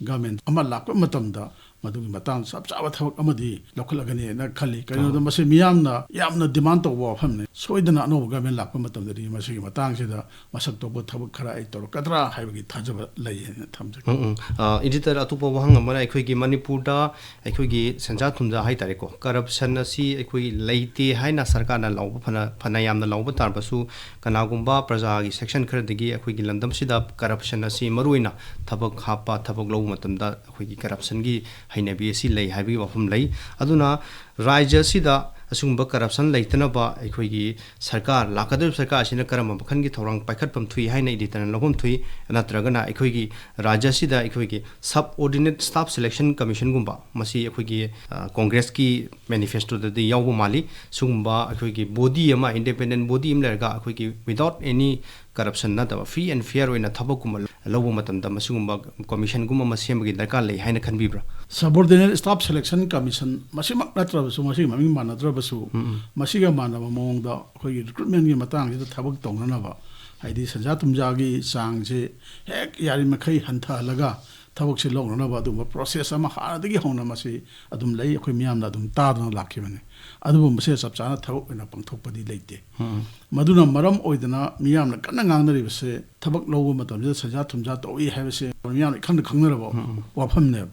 ꯒꯃꯦꯟ ꯑꯃ ꯂꯥꯛꯄ ꯃꯇꯝꯗ ꯃꯗꯨꯒꯤ ꯃꯇꯥꯡ ꯆꯞ ꯆꯥꯕ ꯊꯕꯛ ꯑꯃꯗꯤ ꯂꯧꯈꯠꯂꯒꯅꯤꯅ ꯈꯜꯂꯤ꯫ ꯀꯔꯤꯒꯤꯅꯣꯗ ꯃꯁꯤ ꯃꯤꯌꯥꯝꯅ ꯌꯥꯝꯅ ꯗꯤꯃꯥꯟ ꯇꯧꯕ ꯋꯥꯐꯝꯅꯤ꯫ ꯁꯣꯏꯗꯅ ꯑꯅꯧꯕ ꯒꯃꯦꯟ ꯂꯥꯛꯄ ꯃꯇꯝꯗꯗꯤ ꯃꯁꯤꯒꯤ ꯃꯇꯥꯡꯁꯤꯗ ꯃꯁꯛ ꯊꯣꯛꯄ ꯊꯕꯛ ꯈꯔ ꯑꯩ ꯇꯧꯔꯛꯀꯗ꯭ꯔꯥ ꯍꯥꯏꯕꯒꯤ ꯊꯥꯖꯕ ꯂꯩ ꯍꯥꯏꯅ ꯊꯝꯖꯒꯦ꯫ ꯎꯝ, ꯎꯝ꯫ ꯑ, editor, ꯑꯇꯣꯞꯄ ꯋꯥꯍꯪ ꯑꯃꯅ ꯑꯩꯈꯣꯏꯒꯤ ꯃꯅꯤꯄꯨꯔꯗ ꯑꯩꯈꯣꯏꯒꯤ ꯁꯦꯟꯖꯥ ꯊꯨꯝꯖꯥ ꯍꯥꯏꯇꯥꯔꯦꯀꯣ, corruption ꯑꯁꯤ ꯑꯩꯈꯣꯏ ꯂꯩꯇꯦ ꯍꯥꯏꯅ ꯁꯔꯀꯥꯔꯅ ꯂꯥꯎꯕ ꯐꯅ, ꯐꯅ ꯌꯥꯝꯅ ꯂꯥꯎꯕ ꯇꯥꯔꯕꯁꯨ, ꯀꯅꯥꯒꯨꯝꯕ ꯄ꯭ꯔꯖꯥꯒꯤ section ꯈꯔꯗꯒꯤ ꯑꯩꯈꯣꯏꯒꯤ ꯂꯝꯗꯝꯁꯤꯗ corruption ꯑꯁꯤ ꯃꯔꯨꯑꯣꯏꯅ ꯊꯕꯛ ꯍꯥꯞꯄ, ꯊꯕꯛ ꯂꯧꯕ ꯃꯇꯝꯗ ꯑꯩꯈꯣꯏꯒꯤ corruptionꯒꯤ ꯍꯩꯅꯕꯤ ꯑꯁꯤ ꯂꯩ ꯍꯥꯏꯕꯒꯤ ꯋꯥꯐꯝ ꯂꯩ꯫ ꯑꯗꯨꯅ ꯔꯥꯖ꯭ꯌ ꯑꯁꯤꯗ ꯑꯁꯤꯒꯨꯝꯕ corruption ꯂꯩꯇꯅꯕ ꯑꯩꯈꯣꯏꯒꯤ ꯁꯔꯀꯥꯔ, ꯂꯥꯛꯀꯗꯧꯔꯤꯕ ꯁꯔꯀꯥꯔ ꯑꯁꯤꯅ ꯀꯔꯝꯕ ꯃꯈꯜꯒꯤ ꯊꯧꯔꯥꯡ ꯄꯥꯏꯈꯠꯐꯝ ꯊꯣꯛꯏ ꯍꯥꯏꯅ editorꯅ ꯂꯧꯐꯝ ꯊꯣꯛꯏ? ꯅꯠꯇ꯭ꯔꯒꯅ ꯑꯩꯈꯣꯏꯒꯤ ꯔꯥꯖ꯭ꯌ ꯑꯁꯤꯗ ꯑꯩꯈꯣꯏꯒꯤ Subordinate Staff Selection Commissionꯒꯨꯝꯕ, ꯃꯁꯤ ꯑꯩꯈꯣꯏꯒꯤ, ꯑ, ꯀꯣꯡꯒ꯭ꯔꯦꯁꯀꯤ manifestoꯗꯗꯤ ꯌꯥꯎꯕ ꯃꯥꯜꯂꯤ꯫ ꯁꯤꯒꯨꯝꯕ ꯑꯩꯈꯣꯏꯒꯤ body ꯑꯃ, independent body ꯑꯃ ꯂꯩꯔꯒ ꯑꯩꯈꯣꯏꯒꯤ without any corruption ꯅꯠꯇꯕ free and fair ꯑꯣꯏꯅ ꯊꯕꯛꯀꯨꯝꯕ ꯂꯧꯕ ꯃꯇꯝꯗ ꯃꯁꯤꯒꯨꯝꯕ commissionꯒꯨꯝꯕ ꯑꯃ ꯁꯦꯝꯕꯒꯤ ꯗꯔꯀꯥꯔ ꯂꯩ ꯍꯥꯏꯅ ꯈꯟꯕꯤꯕ꯭ꯔꯥ? Subordinate Staff Selection Commission ꯃꯁꯤꯃꯛ ꯅꯠꯇ꯭ꯔꯕꯁꯨ, ꯃꯁꯤꯒꯤ ꯃꯃꯤꯡ ꯃꯥꯟꯅꯗ꯭ꯔꯕꯁꯨ, ꯃꯁꯤꯒ ꯃꯥꯟꯅꯕ ꯃꯑꯣꯡꯗ ꯑꯩꯈꯣꯏꯒꯤ recruitmentꯒꯤ ꯃꯇꯥꯡꯁꯤꯗ ꯊꯕꯛ ꯇꯧꯅꯅꯕ, ꯍꯥꯏꯗꯤ ꯁꯦꯟꯖꯥ ꯊꯨꯝꯖꯥꯒꯤ ꯆꯥꯡꯁꯦ ꯍꯦꯛ ꯌꯥꯔꯤꯃꯈꯩ ꯍꯟꯊꯍꯜꯂꯒ ꯊꯕꯛꯁꯦ ꯂꯧꯅꯅꯕ ꯑꯗꯨꯒꯨꯝꯕ process ꯑꯃ ꯍꯥꯟꯅꯗꯒꯤ ꯍꯧꯅ ꯃꯁꯤ ꯑꯗꯨꯝ ꯂꯩ, ꯑꯩꯈꯣꯏ ꯃꯤꯌꯥꯝꯅ ꯑꯗꯨꯝ ꯇꯥꯗꯨꯅ ꯂꯥꯛꯈꯤꯕꯅꯤ꯫ ꯑꯗꯨꯒꯨꯝꯕꯁꯦ ꯆꯞ ꯆꯥꯅ ꯊꯕꯛ ꯑꯣꯏꯅ ꯄꯥꯡꯊꯣꯛꯄꯗꯤ ꯂꯩꯇꯦ꯫ ꯃꯗꯨꯅ ꯃꯔꯝ ꯑꯣꯏꯗꯅ ꯃꯤꯌꯥꯝꯅ ꯀꯟꯅ ꯉꯥꯡꯅꯔꯤꯕꯁꯦ ꯊꯕꯛ ꯂꯧꯕ ꯃꯇꯝꯁꯤꯗ ꯁꯦꯟꯖꯥ ꯊꯨꯝꯖꯥ ꯇꯧꯏ ꯍꯥꯏꯕꯁꯦ ꯃꯤꯌꯥꯝꯅ ꯏꯈꯪꯗ ꯈꯪꯅꯔꯕ ꯋꯥꯐꯝꯅꯦꯕ꯫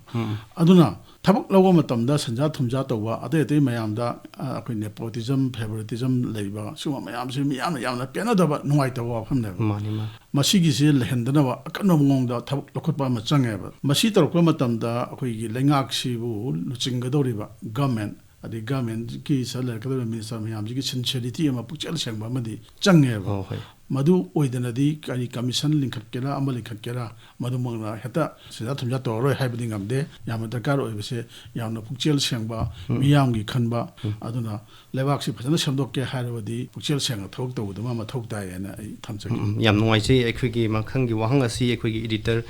ꯑꯗꯨꯅ ꯊꯕꯛ ꯂꯧꯕ ꯃꯇꯝꯗ ꯁꯦꯟꯖꯥ ꯊꯨꯝꯖꯥ ꯇꯧꯕ, ꯑꯇꯩ ꯑꯇꯩ ꯃꯌꯥꯝꯗ, ꯑ, ꯑꯩꯈꯣꯏ nepotism, favoritism ꯂꯩꯕ, ꯁꯤꯒꯨꯝꯕ ꯃꯌꯥꯝꯁꯦ ꯃꯤꯌꯥꯝꯅ ꯌꯥꯝꯅ ꯄꯦꯟꯅꯗꯕ, ꯅꯨꯡꯉꯥꯏꯇꯕ ꯋꯥꯐꯝꯅꯦꯕ꯫ ꯃꯥꯅꯤ, ꯃꯥꯅꯤ꯫ ꯃꯁꯤꯒꯤꯁꯦ ꯂꯩꯍꯟꯗꯅꯕ ꯑꯀꯟꯕ ꯃꯑꯣꯡꯗ ꯊꯕꯛ ꯂꯧꯈꯠꯄ ꯑꯃ ꯆꯪꯉꯦꯕ꯫ ꯃꯁꯤ ꯇꯧꯔꯛꯄ ꯃꯇꯝꯗ ꯑꯩꯈꯣꯏꯒꯤ ꯂꯩꯉꯥꯛꯁꯤꯕꯨ ꯂꯨꯆꯤꯡꯒꯗꯧꯔꯤꯕ government, ꯑꯗꯩ governmentꯀꯤ ꯁꯤꯗ ꯂꯩꯔꯛꯀꯗꯧꯔꯤꯕ minister ꯃꯌꯥꯝꯁꯤꯒꯤ sincerity ꯑꯃ, ꯄꯨꯛꯆꯦꯜ ꯁꯦꯡꯕ ꯑꯃꯗꯤ ꯆꯪꯉꯦꯕ꯫ ꯑꯣ, ꯍꯣꯏ꯫ ꯃꯗꯨ ꯑꯣꯏꯗꯅꯗꯤ ꯀꯔꯤ commission ꯂꯤꯡꯈꯠꯀꯦꯔꯥ, ꯑꯃ ꯂꯤꯡꯈꯠꯀꯦꯔꯥ, ꯃꯗꯨꯃꯛꯅ ꯍꯦꯛꯇ ꯁꯦꯟꯖꯥ ꯊꯨꯝꯖꯥ ꯇꯧꯔꯔꯣꯏ ꯍꯥꯏꯕꯗꯤ ꯉꯝꯗꯦ꯫ ꯌꯥꯝꯅ ꯗꯔꯀꯥꯔ ꯑꯣꯏꯕꯁꯦ ꯌꯥꯝꯅ ꯄꯨꯛꯆꯦꯜ ꯁꯦꯡꯕ, ꯃꯤꯌꯥꯝꯒꯤ ꯈꯟꯕ, ꯑꯗꯨꯅ ꯂꯩꯕꯥꯛꯁꯤ ꯐꯖꯅ ꯁꯦꯝꯗꯣꯛꯀꯦ ꯍꯥꯏꯔꯕꯗꯤ ꯄꯨꯛꯆꯦꯜ ꯁꯦꯡꯅ ꯊꯕꯛ ꯇꯧꯕꯗꯨꯃ ꯃꯊꯧ ꯇꯥꯏ ꯍꯥꯏꯅ ꯑꯩ ꯊꯝꯖꯒꯦ꯫ ꯎꯝ, ꯎꯝ, ꯌꯥꯝ ꯅꯨꯡꯉꯥꯏꯖꯩ꯫ ꯑꯩꯈꯣꯏꯒꯤ ꯃꯊꯪꯒꯤ ꯋꯥꯍꯪ ꯑꯁꯤ ꯑꯩꯈꯣꯏꯒꯤ editor,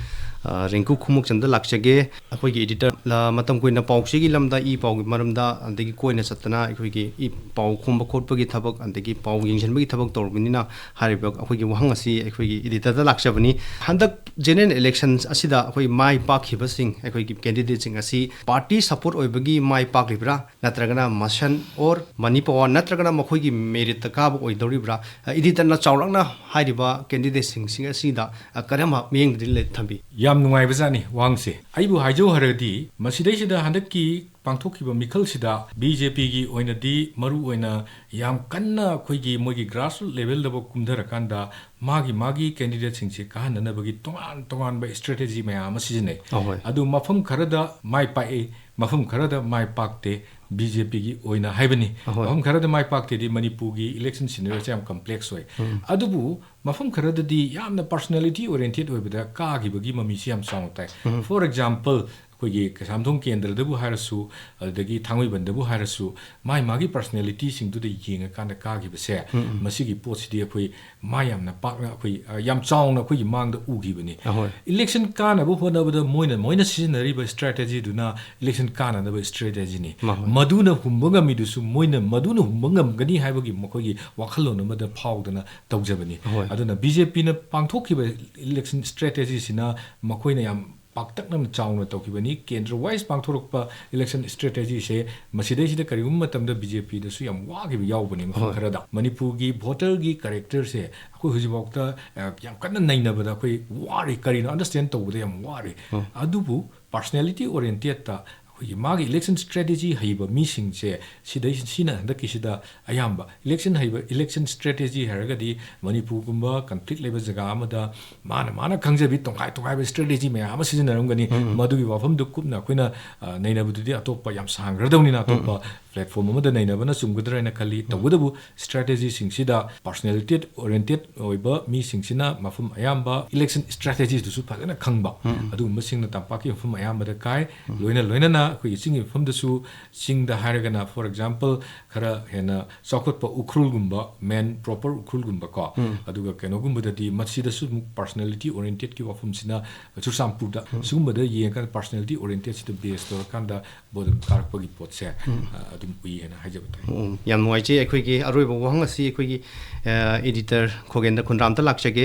ꯑ, ꯔꯤꯡꯀꯨ ꯈꯨꯃꯨꯛꯆꯟꯗ ꯂꯥꯛꯆꯒꯦ꯫ ꯑꯩꯈꯣꯏꯒꯤ editor, ꯂ-, ꯃꯇꯝ ꯀꯨꯏꯅ ꯄꯥꯎꯆꯦꯒꯤ ꯂꯝꯗ, ꯏ ꯄꯥꯎꯒꯤ ꯃꯔꯝꯗ, ꯑꯗꯒꯤ ꯀꯣꯏꯅ ꯆꯠꯇꯅ ꯑꯩꯈꯣꯏꯒꯤ ꯏ ꯄꯥꯎ ꯈꯣꯝꯕ ꯈꯣꯠꯄꯒꯤ ꯊꯕꯛ, ꯑꯗꯒꯤ ꯄꯥꯎ ꯌꯦꯡꯁꯤꯟꯕꯒꯤ ꯊꯕꯛ ꯇꯧꯔꯕꯅꯤꯅ, ꯍꯥꯏꯔꯤꯕ ꯑꯩꯈꯣꯏꯒꯤ ꯋꯥꯍꯪ ꯑꯁꯤ ꯑꯩꯈꯣꯏꯒꯤ editorꯗ ꯂꯥꯛꯆꯕꯅꯤ꯫ ꯍꯟꯗꯛ general elections ꯑꯁꯤꯗ ꯑꯩꯈꯣꯏ ꯃꯥꯏ ꯄꯥꯛꯈꯤꯕꯁꯤꯡ, ꯑꯩꯈꯣꯏꯒꯤ candidateꯁꯤꯡ ꯑꯁꯤ party support ꯑꯣꯏꯕꯒꯤ ꯃꯥꯏ ꯄꯥꯛꯂꯤꯕ꯭ꯔꯥ, ꯅꯠꯇ꯭ꯔꯒꯅ ꯃꯁꯟ or money power, ꯅꯠꯇ꯭ꯔꯒꯅ ꯃꯈꯣꯏꯒꯤ meritꯇ ꯀꯥꯕ ꯑꯣꯏꯗꯧꯔꯤꯕ꯭ꯔꯥ? Editorꯅ ꯆꯥꯎꯔꯥꯛꯅ ꯍꯥꯏꯔꯤꯕ candidateꯁꯤꯡꯁꯤꯡ ꯑꯁꯤꯗ, ꯑ, ꯀꯔꯝꯕ ꯃꯤꯠꯌꯦꯡꯗꯗꯤ ꯂꯩ-, ꯊꯝꯕꯤ? ꯌꯥꯝ ꯅꯨꯡꯉꯥꯏꯕꯖꯥꯠꯅꯤ ꯋꯥꯍꯪꯁꯦ꯫ ꯑꯩꯕꯨ ꯍꯥꯏꯖꯧ ꯍꯥꯏꯔꯒꯗꯤ, ꯃꯁꯤꯗꯩꯁꯤꯗ ꯍꯟꯗꯛꯀꯤ ꯄꯥꯡꯊꯣꯛꯈꯤꯕ ꯃꯤꯈꯜꯁꯤꯗ BJPꯒꯤ ꯑꯣꯏꯅꯗꯤ ꯃꯔꯨ ꯑꯣꯏꯅ ꯌꯥꯝ ꯀꯟꯅ ꯑꯩꯈꯣꯏꯒꯤ ꯃꯣꯏꯒꯤ grassroot levelꯗꯐꯥꯎ ꯀꯨꯝꯊꯔꯀꯥꯟꯗ ꯃꯥꯒꯤ ꯃꯥꯒꯤ candidateꯁꯤꯡꯁꯦ ꯀꯥꯍꯟꯅꯅꯕꯒꯤ ꯇꯣꯉꯥꯟ ꯇꯣꯉꯥꯟꯕ strategy ꯃꯌꯥꯝ ꯑꯃ ꯁꯤꯖꯤꯟꯅꯩ꯫ ꯑꯍꯣꯏ꯫ ꯑꯗꯨ ꯃꯐꯝ ꯈꯔꯗ ꯃꯥꯏ ꯄꯥꯛꯏ, ꯃꯐꯝ ꯈꯔꯗ ꯃꯥꯏ ꯄꯥꯛꯇꯦ꯫ BJPꯒꯤ ꯑꯣꯏꯅ ꯍꯥꯏꯕꯅꯤ꯫ ꯑꯍꯣꯏ꯫ ꯃꯐꯝ ꯈꯔꯗ ꯃꯥꯏ ꯄꯥꯛꯇꯦꯗꯤ ꯃꯅꯤꯄꯨꯔꯒꯤ election scenarioꯁꯦ ꯌꯥꯝ complex ꯑꯣꯏ꯫ ꯎꯝ꯫ ꯑꯗꯨꯕꯨ ꯃꯐꯝ ꯈꯔꯗꯗꯤ ꯌꯥꯝꯅ personality oriented ꯑꯣꯏꯕꯗ ꯀꯥꯈꯤꯕꯒꯤ ꯃꯃꯤꯁꯤ ꯌꯥꯝ ꯆꯥꯎꯅ ꯇꯥꯏ꯫ ꯎꯝ꯫ For example, ꯑꯩꯈꯣꯏꯒꯤ ꯀꯩꯁꯥꯝꯊꯣꯡ ꯀꯦꯟꯗ꯭ꯔꯗꯕꯨ ꯍꯥꯏꯔꯁꯨ, ꯑꯗꯨꯗꯒꯤ ꯊꯥꯡꯃꯩꯕꯟꯗꯕꯨ ꯍꯥꯏꯔꯁꯨ, ꯃꯥꯏ ꯃꯥꯒꯤ personalityꯁꯤꯡꯗꯨꯗ ꯌꯦꯡꯉꯀꯥꯟꯗ ꯀꯥꯈꯤꯕꯁꯦ, ꯎꯝ, ꯎꯝ꯫ ꯃꯁꯤꯒꯤ ꯄꯣꯠꯁꯤꯗꯤ ꯑꯩꯈꯣꯏ ꯃꯥ ꯌꯥꯝꯅ ꯄꯥꯛꯅ ꯑꯩꯈꯣꯏ, ꯑ, ꯌꯥꯝ ꯆꯥꯎꯅ ꯑꯩꯈꯣꯏꯒꯤ ꯃꯥꯡꯗ ꯎꯈꯤꯕꯅꯤ꯫ ꯑꯍꯣꯏ꯫ Election ꯀꯥꯅꯕ ꯍꯣꯠꯅꯕꯗ ꯃꯣꯏꯅ, ꯃꯣꯏꯅ ꯁꯤꯖꯤꯟꯅꯔꯤꯕ strategyꯗꯨꯅ election ꯀꯥꯅꯅꯕ strategyꯅꯤ꯫ ꯃꯥ-, ꯍꯣꯏ꯫ ꯃꯗꯨꯅ ꯍꯨꯝꯕ ꯉꯝꯃꯤꯗꯨꯁꯨ ꯃꯣꯏꯅ ꯃꯗꯨꯅ ꯍꯨꯝꯕ ꯉꯝꯒꯅꯤ ꯍꯥꯏꯕꯒꯤ ꯃꯈꯣꯏꯒꯤ ꯋꯥꯈꯜꯂꯣꯟ ꯑꯃꯗ ꯐꯥꯎꯗꯅ ꯇꯧꯖꯕꯅꯤ꯫ ꯍꯣꯏ꯫ ꯑꯗꯨꯅ BJPꯅ ꯄꯥꯡꯊꯣꯛꯈꯤꯕ election strategyꯁꯤꯅ ꯃꯈꯣꯏꯅ ꯌꯥꯝ ꯄꯥꯛꯇꯛꯅꯅ ꯆꯥꯎꯅ ꯇꯧꯈꯤꯕꯅꯤ꯫ ꯀꯦꯟꯗ꯭ꯔ ꯋꯥꯏꯁ ꯄꯥꯡꯊꯣꯔꯛꯄ ꯏꯂꯦꯛꯁꯟ ꯁ꯭ꯇ꯭ꯔꯦꯇꯦꯖꯤꯁꯦ ꯃꯁꯤꯗꯩꯁꯤꯗ ꯀꯔꯤꯒꯨꯝꯕ ꯃꯇꯝꯗ ꯕꯤ ꯖꯦ ꯄꯤꯗꯁꯨ ꯌꯥꯝ ꯋꯥꯈꯤꯕ ꯌꯥꯎꯕꯅꯤ ꯃꯐꯝ ꯍꯣꯏ꯫ ꯈꯔꯗ꯫ ꯃꯅꯤꯄꯨꯔꯒꯤ ꯚꯣꯇꯔꯒꯤ ꯀꯦꯔꯦꯛꯇꯔꯁꯦ ꯑꯩꯈꯣꯏ ꯍꯧꯖꯤꯛꯐꯥꯎꯗ ꯑ, ꯌꯥꯝ ꯀꯟꯅ ꯅꯩꯅꯕꯗ ꯑꯩꯈꯣꯏ ꯋꯥꯔꯤ, ꯀꯔꯤꯅꯣ ꯑꯟꯗꯔꯁ꯭ꯇꯦꯟ ꯇꯧꯕꯗ ꯌꯥꯝ ꯋꯥꯔꯤ꯫ ꯎꯝ꯫ ꯑꯗꯨꯕꯨ ꯄꯥꯔꯁꯅꯦꯂꯤꯇꯤ ꯑꯣꯔꯤꯌꯦꯟꯇꯦꯠꯇ ꯑꯩꯈꯣꯏꯒꯤ ꯃꯥꯒꯤ ꯏꯂꯦꯛꯁꯟ ꯁ꯭ꯇ꯭ꯔꯦꯇꯦꯖꯤ ꯍꯩꯕ ꯃꯤꯁꯤꯡꯁꯦ ꯁꯤꯗꯩ, ꯁꯤꯅ ꯍꯟꯗꯛꯀꯤꯁꯤꯗ ꯑꯌꯥꯝꯕ ꯏꯂꯦꯛꯁꯟ ꯍꯩꯕ, ꯏꯂꯦꯛꯁꯟ ꯁ꯭ꯇ꯭ꯔꯦꯇꯦꯖꯤ ꯍꯥꯏꯔꯒꯗꯤ ꯃꯅꯤꯄꯨꯔꯒꯨꯝꯕ ꯀꯟꯐ꯭ꯂꯤꯛ ꯂꯩꯕ ꯖꯒꯥ ꯑꯃꯗ ꯃꯥꯅ, ꯃꯥꯅ ꯈꯪꯖꯕꯤ ꯇꯣꯡꯈꯥꯏ ꯇꯣꯡꯈꯥꯏꯕ ꯁ꯭ꯇ꯭ꯔꯦꯇꯦꯖꯤ ꯃꯌꯥꯝ ꯑꯃ ꯁꯤꯖꯤꯟꯅꯔꯝꯒꯅꯤ꯫ ꯎꯝ, ꯎꯝ꯫ ꯃꯗꯨꯒꯤ ꯋꯥꯐꯝꯗꯨ ꯀꯨꯞꯅ ꯑꯩꯈꯣꯏꯅ, ꯑ, ꯅꯩꯅꯕꯗꯨꯗꯤ ꯑꯇꯣꯞꯄ ꯌꯥꯝ ꯁꯥꯡꯈ꯭ꯔꯗꯧꯅꯤꯅ ꯑꯇꯣꯞꯄ ꯄ꯭ꯂꯦꯠꯐꯣꯝ ꯑꯃꯗ ꯅꯩꯅꯕꯅ ꯆꯨꯝꯒꯗ꯭ꯔꯥ ꯍꯥꯏꯅ ꯈꯜꯂꯤ꯫ ꯇꯧꯕꯇꯕꯨ ꯁ꯭ꯇ꯭ꯔꯦꯇꯦꯖꯤꯁꯤꯡꯁꯤꯗ ꯄꯥꯔꯁꯅꯦꯂꯤꯇꯤ ꯑꯣꯔꯤꯌꯦꯟꯇꯦꯠ ꯑꯣꯏꯕ ꯃꯤꯁꯤꯡꯁꯤꯅ ꯃꯐꯝ ꯑꯌꯥꯝꯕ ꯏꯂꯦꯛꯁꯟ ꯁ꯭ꯇ꯭ꯔꯦꯇꯦꯖꯤꯗꯨꯁꯨ ꯐꯖꯅ ꯈꯪꯕ, ꯎꯝ꯫ ꯑꯗꯨꯒꯨꯝꯕꯁꯤꯡꯅ ꯇꯝꯄꯥꯛꯀꯤ ꯃꯐꯝ ꯑꯌꯥꯝꯕꯗ ꯀꯥꯏ꯫ ꯂꯣꯏꯅ ꯂꯣꯏꯅꯅ ꯑꯩꯈꯣꯏꯒꯤ ꯆꯤꯡꯒꯤ ꯃꯐꯝꯗꯁꯨ, ꯆꯤꯡꯗ ꯍꯥꯏꯔꯒꯅ, ꯐꯣꯔ ꯑꯦꯛꯖꯥꯝꯄꯜ, ꯈꯔ ꯍꯦꯟꯅ ꯆꯥꯎꯈꯠꯄ ꯎꯈ꯭ꯔꯨꯜꯒꯨꯝꯕ, ꯃꯦꯟ ꯄ꯭ꯔꯣꯄꯔ ꯎꯈ꯭ꯔꯨꯜꯒꯨꯝꯕ ꯀꯣ, ꯎꯝ꯫ ꯑꯗꯨꯒ ꯀꯩꯅꯣꯒꯨꯝꯕꯗꯗꯤ ꯃꯁꯤꯗꯁꯨ ꯑꯃꯨꯛ ꯄꯥꯔꯁꯅꯦꯂꯤꯇꯤ ꯑꯣꯔꯤꯌꯦꯟꯇꯦꯠꯀꯤ ꯋꯥꯐꯝꯁꯤꯅ ꯆꯨꯔꯆꯥꯟꯄꯨꯔꯗ, ꯎꯝ꯫ ꯁꯤꯒꯨꯝꯕꯗ ꯌꯦꯡꯉꯀꯥꯟꯗ ꯄꯥꯔꯁꯅꯦꯂꯤꯇꯤ ꯑꯣꯔꯤꯌꯦꯟꯇꯦꯠꯁꯤꯗ ꯕꯦꯁ ꯇꯧꯔꯀꯥꯟꯗ ꯚꯣꯠ ꯑꯗꯨꯝ ꯀꯥꯔꯛꯄꯒꯤ ꯄꯣꯠꯁꯦ, ꯎꯝ꯫ ꯑ, ꯑꯗꯨꯝ ꯎꯏ ꯍꯥꯏꯅ ꯍꯥꯏꯖꯕ ꯇꯥꯏ꯫ ꯎꯝ, ꯌꯥꯝ ꯅꯨꯡꯉꯥꯏꯖꯩ꯫ ꯑꯩꯈꯣꯏꯒꯤ ꯑꯔꯣꯏꯕ ꯋꯥꯍꯪ ꯑꯁꯤ ꯑꯩꯈꯣꯏꯒꯤ, ꯑ, ꯏꯗꯤꯇꯔ ꯈꯣꯒꯦꯟꯗ꯭ꯔ ꯈꯨꯟꯗ꯭ꯔꯥꯝꯗ ꯂꯥꯛꯆꯒꯦ꯫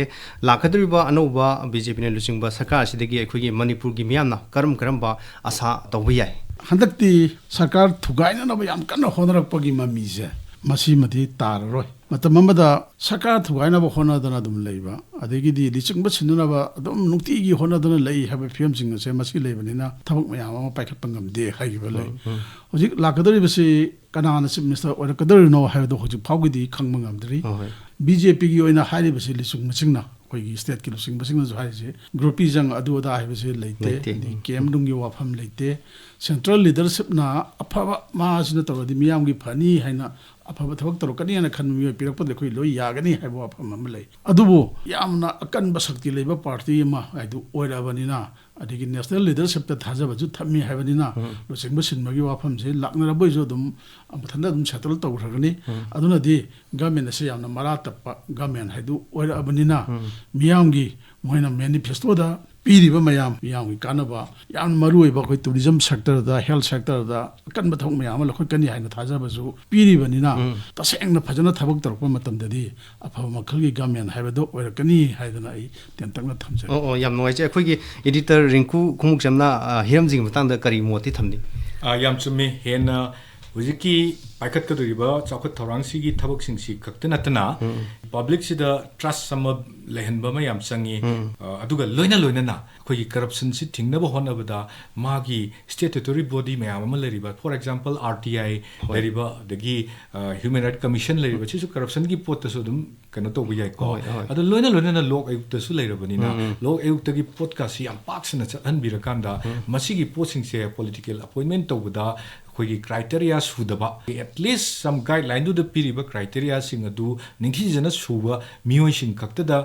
ꯂꯥꯛꯀꯗꯧꯔꯤꯕ ꯑꯅꯧꯕ ꯕꯤ ꯖꯦ ꯄꯤꯅ ꯂꯨꯆꯤꯡꯕ ꯁꯔꯀꯥꯔ ꯑꯁꯤꯗꯒꯤ ꯑꯩꯈꯣꯏꯒꯤ ꯃꯅꯤꯄꯨꯔꯒꯤ ꯃꯤꯌꯥꯝꯅ ꯀꯔꯝ ꯀꯔꯝꯕ ꯑꯁꯥ ꯇꯧꯕ ꯌꯥꯏ? ꯍꯟꯗꯛꯇꯤ ꯁꯔꯀꯥꯔ ꯊꯨꯒꯥꯏꯅꯅꯕ ꯌꯥꯝ ꯀꯟꯅ ꯍꯣꯠꯅꯔꯛꯄꯒꯤ ꯃꯃꯤꯁꯦ ꯃꯁꯤꯃꯗꯤ ꯇꯥꯔꯔꯣꯏ꯫ ꯃꯇꯝ ꯑꯃꯗ ꯁꯔꯀꯥꯔ ꯊꯨꯒꯥꯏꯅꯕ ꯍꯣꯠꯅꯗꯅ ꯑꯗꯨꯝ ꯂꯩꯕ, ꯑꯗꯒꯤꯗꯤ ꯂꯨꯆꯤꯡꯕ ꯁꯤꯟꯅꯅꯕ ꯑꯗꯨꯝ ꯅꯨꯡꯇꯤꯒꯤ ꯍꯣꯠꯅꯗꯅ ꯂꯩ ꯍꯥꯏꯕ ꯐꯤꯕꯝꯁꯤꯡ ꯑꯁꯦ ꯃꯁꯤ ꯂꯩꯕꯅꯤꯅ ꯊꯕꯛ ꯃꯌꯥꯝ ꯑꯃ ꯄꯥꯏꯈꯠꯄ ꯉꯝꯗꯦ ꯍꯥꯏꯈꯤꯕ ꯂꯩ꯫ ꯎꯝ, ꯎꯝ꯫ ꯍꯧꯖꯤꯛ ꯂꯥꯛꯀꯗꯧꯔꯤꯕꯁꯤ ꯀꯅꯥꯅ ꯆꯤꯐ ꯃꯤꯅꯤꯁꯇꯔ ꯑꯣꯏꯔꯛꯀꯗꯧꯔꯤꯅꯣ ꯍꯥꯏꯕꯗꯣ ꯍꯧꯖꯤꯛ ꯐꯥꯎꯒꯤꯗꯤ ꯈꯪꯕ ꯉꯝꯗ꯭ꯔꯤ꯫ ꯍꯣꯏ, ꯍꯣꯏ꯫ ꯕꯤ ꯖꯦ ꯄꯤꯒꯤ ꯑꯣꯏꯅ ꯍꯥꯏꯔꯤꯕꯁꯤ ꯂꯨꯆꯤꯡꯕꯁꯤꯡꯅ, ꯑꯩꯈꯣꯏꯒꯤ ꯁ꯭ꯇꯦꯠꯀꯤ ꯂꯨꯆꯤꯡꯕꯁꯤꯡꯅꯁꯨ ꯍꯥꯏꯔꯤꯁꯦ, ꯒ꯭ꯔꯨꯄꯤꯖꯝ ꯑꯗꯨ ꯑꯗꯥ ꯍꯥꯏꯕꯁꯤ ꯂꯩꯇꯦ, ꯂꯩꯇꯦ꯫ ꯑꯗꯩ ꯀꯦꯝ ꯅꯨꯡꯒꯤ ꯋꯥꯐꯝ ꯂꯩꯇꯦ꯫ ꯁꯦꯟꯇ꯭ꯔꯦꯜ ꯂꯤꯗꯔꯁꯤꯞꯅ ꯑꯐꯕ ꯃꯥꯁꯤꯅ ꯇꯧꯔꯗꯤ ꯃꯤꯌꯥꯝꯒꯤ ꯐꯅꯤ ꯍꯥꯏꯅ, ꯑꯐꯕ ꯊꯕꯛ ꯇꯧꯔꯛꯀꯅꯤ ꯍꯥꯏꯅ ꯈꯟꯕ ꯃꯤꯑꯣꯏ ꯄꯤꯔꯛꯄꯗ ꯑꯩꯈꯣꯏ ꯂꯣꯏ ꯌꯥꯒꯅꯤ ꯍꯥꯏꯕ ꯋꯥꯐꯝ ꯑꯃ ꯂꯩ꯫ ꯑꯗꯨꯕꯨ ꯌꯥꯝꯅ ꯑꯀꯟꯕ ꯁꯛꯇꯤ ꯂꯩꯕ ꯄꯥꯔꯇꯤ ꯑꯃ ꯍꯥꯏꯗꯨ ꯑꯣꯏꯔꯛꯑꯕꯅꯤꯅ, ꯑꯗꯒꯤ ꯅꯦꯁꯅꯦꯜ ꯂꯤꯗꯔꯁꯤꯞꯇ ꯊꯥꯖꯕꯁꯨ ꯊꯝꯃꯤ ꯍꯥꯏꯕꯅꯤꯅ, ꯎꯝ꯫ ꯂꯨꯆꯤꯡꯕ ꯁꯤꯟꯕꯒꯤ ꯋꯥꯐꯝꯁꯦ ꯂꯥꯛꯅꯔꯕꯣꯏꯁꯨ ꯑꯗꯨꯝ ꯃꯊꯟꯇ ꯑꯗꯨꯝ ꯁꯦꯇꯜ ꯇꯧꯈ꯭ꯔꯒꯅꯤ꯫ ꯎꯝ꯫ ꯑꯗꯨꯅꯗꯤ ꯒꯃꯦꯟ ꯑꯁꯤ ꯌꯥꯝꯅ ꯃꯔꯥ ꯇꯞꯄ ꯒꯃꯦꯟ ꯍꯥꯏꯗꯨ ꯑꯣꯏꯔꯛꯑꯕꯅꯤꯅ, ꯎꯝ꯫ ꯃꯤꯌꯥꯝꯒꯤ ꯃꯣꯏꯅ ꯃꯦꯅꯤꯐꯦꯁꯇꯣꯗ ꯄꯤꯔꯤꯕ ꯃꯌꯥꯝ, ꯃꯤꯌꯥꯝꯒꯤ ꯀꯥꯟꯅꯕ, ꯌꯥꯝꯅ ꯃꯔꯨꯑꯣꯏꯕ ꯑꯩꯈꯣꯏ tourism sectorꯗ, health sectorꯗ ꯑꯀꯟꯕ ꯊꯕꯛ ꯃꯌꯥꯝ ꯑꯃ ꯂꯧꯈꯠꯀꯅꯤ ꯍꯥꯏꯅ ꯊꯥꯖꯕꯁꯨ ꯄꯤꯔꯤꯕꯅꯤꯅ, ꯎꯝ꯫ ꯇꯁꯦꯡꯅ ꯐꯖꯅ ꯊꯕꯛ ꯇꯧꯔꯛꯄ ꯃꯇꯝꯗꯗꯤ ꯑꯐꯕ ꯃꯈꯜꯒꯤ government ꯍꯥꯏꯕꯗꯨ ꯑꯣꯏꯔꯛꯀꯅꯤ ꯍꯥꯏꯗꯅ ꯑꯩ ꯇꯦꯟꯇꯛꯅ ꯊꯝꯖꯒꯦ꯫ ꯑꯣ, ꯑꯣ, ꯌꯥꯝ ꯅꯨꯡꯉꯥꯏꯖꯩ꯫ ꯑꯩꯈꯣꯏꯒꯤ editor ꯔꯤꯡꯀꯨ ꯈꯣꯡꯎꯞꯆꯝꯅ, ꯑ, ꯍꯤꯔꯝꯁꯤꯡꯒꯤ ꯃꯇꯥꯡꯗ ꯀꯔꯤ ꯃꯣꯠꯇꯤ ꯊꯝꯅꯤ? ꯑ, ꯌꯥꯝ ꯆꯨꯝꯃꯤ꯫ ꯍꯦꯟꯅ ꯍꯧꯖꯤꯛꯀꯤ ꯄꯥꯏꯈꯠꯀꯗꯧꯔꯤꯕ ꯆꯥꯎꯈꯠ ꯊꯧꯔꯥꯡꯁꯤꯒꯤ ꯊꯕꯛꯁꯤꯡꯁꯤ ꯈꯛꯇ ꯅꯠꯇꯅ, ꯎꯝ꯫ Publicꯁꯤꯗ trust ꯑꯃ ꯂꯩꯍꯟꯕ ꯑꯃ ꯌꯥꯝ ꯆꯪꯉꯤ꯫ ꯎꯝ꯫ ꯑ, ꯑꯗꯨꯒ ꯂꯣꯏꯅ ꯂꯣꯏꯅꯅ ꯑꯩꯈꯣꯏꯒꯤ corruptionꯁꯤ ꯊꯤꯡꯅꯕ ꯍꯣꯠꯅꯕꯗ ꯃꯥꯒꯤ statutory body ꯃꯌꯥꯝ ꯑꯃ ꯂꯩꯔꯤꯕ, for example, RTI ꯍꯣꯏ꯫ ꯂꯩꯔꯤꯕ, ꯑꯗꯒꯤ, ꯑ, Human Rights Commission ꯂꯩꯔꯤꯕ, ꯁꯤꯁꯨ corruptionꯒꯤ ꯄꯣꯠꯇꯁꯨ ꯑꯗꯨꯝ ꯀꯩꯅꯣ ꯇꯧꯕ ꯌꯥꯏꯀꯣ꯫ ꯍꯣꯏ, ꯍꯣꯏ꯫ ꯑꯗꯣ ꯂꯣꯏꯅ ꯂꯣꯏꯅꯅ ꯂꯣꯛ ꯑꯌꯨꯛꯇꯁꯨ ꯂꯩꯔꯕꯅꯤꯅ, ꯎꯝ, ꯎꯝ꯫ ꯂꯣꯛ ꯑꯌꯨꯛꯇꯒꯤ ꯄꯣꯠꯀꯁꯤ ꯌꯥꯝ ꯄꯥꯛ ꯁꯟꯅ ꯆꯠꯍꯟꯕꯤꯔꯀꯥꯟꯗ, ꯎꯝ꯫ ꯃꯁꯤꯒꯤ ꯄꯣꯠꯁꯤꯡꯁꯦ political appointment ꯇꯧꯕꯗ ꯑꯩꯈꯣꯏꯒꯤ criteria ꯁꯨꯗꯕ, at least some guidelineꯗꯨꯗ ꯄꯤꯔꯤꯕ criteriaꯁꯤꯡ ꯑꯗꯨ ꯅꯤꯡꯊꯤꯖꯅ ꯁꯨꯕ ꯃꯤꯑꯣꯏꯁꯤꯡ ꯈꯛꯇꯗ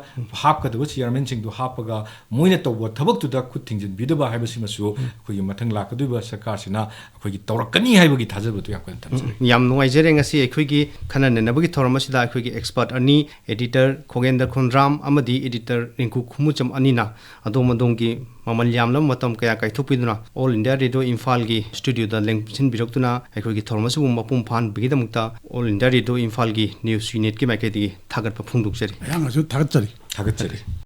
ꯍꯥꯞꯀꯗꯕ chairmanꯁꯤꯡꯗꯨ ꯍꯥꯞꯄꯒ ꯃꯣꯏꯅ ꯇꯧꯕ ꯊꯕꯛꯇꯨꯗ ꯈꯨꯠ ꯊꯤꯡꯖꯤꯟꯕꯤꯗꯕ ꯍꯥꯏꯕꯁꯤꯃꯁꯨ ꯑꯩꯈꯣꯏꯒꯤ ꯃꯊꯪ ꯂꯥꯛꯀꯗꯧꯔꯤꯕ ꯁꯔꯀꯥꯔꯁꯤꯅ ꯑꯩꯈꯣꯏꯒꯤ ꯇꯧꯔꯛꯀꯅꯤ ꯍꯥꯏꯕꯒꯤ ꯊꯥꯖꯕꯗꯨ ꯌꯥꯝ ꯀꯟꯅ ꯊꯝꯖꯔꯤ꯫ ꯎꯝ, ꯌꯥꯝ ꯅꯨꯡꯉꯥꯏꯖꯔꯦ꯫ ꯉꯁꯤ ꯑꯩꯈꯣꯏꯒꯤ ꯈꯟꯅ ꯅꯩꯅꯕꯒꯤ ꯊꯧꯔꯝ ꯑꯁꯤꯗ ꯑꯩꯈꯣꯏꯒꯤ expert ꯑꯅꯤ, editor ꯈꯣꯒꯦꯟꯗ꯭ꯔ ꯈꯣꯟꯗ꯭ꯔꯥꯝ ꯑꯃꯗꯤ editor ꯔꯤꯡꯀꯨ ꯈꯨꯃꯨꯆꯝ ꯑꯅꯤꯅ ꯑꯗꯣꯝ ꯑꯗꯣꯝꯒꯤ ꯃꯃꯜ ꯌꯥꯝꯂꯕ ꯃꯇꯝ ꯀꯌꯥ ꯀꯥꯏꯊꯣꯛꯄꯤꯗꯨꯅ All India Radio ꯏꯝꯐꯥꯜꯒꯤ studioꯗ ꯂꯦꯡꯁꯤꯟꯕꯤꯔꯛꯇꯨꯅ ꯑꯩꯈꯣꯏꯒꯤ ꯊꯧꯔꯝ ꯑꯁꯤꯕꯨ ꯃꯄꯨꯡ ꯐꯥꯍꯟꯕꯒꯤꯗꯃꯛꯇ All India Radio ꯏꯝꯐꯥꯜꯒꯤ news unitꯀꯤ ꯃꯥꯏꯀꯩꯗꯒꯤ ꯊꯥꯒꯠꯄ ꯐꯣꯡꯗꯣꯛꯆꯔꯤ꯫ ꯑꯩꯍꯥꯛꯅꯁꯨ ꯊꯥꯒꯠꯆꯔꯤ꯫ ꯊꯥꯒꯠꯆꯔꯤ꯫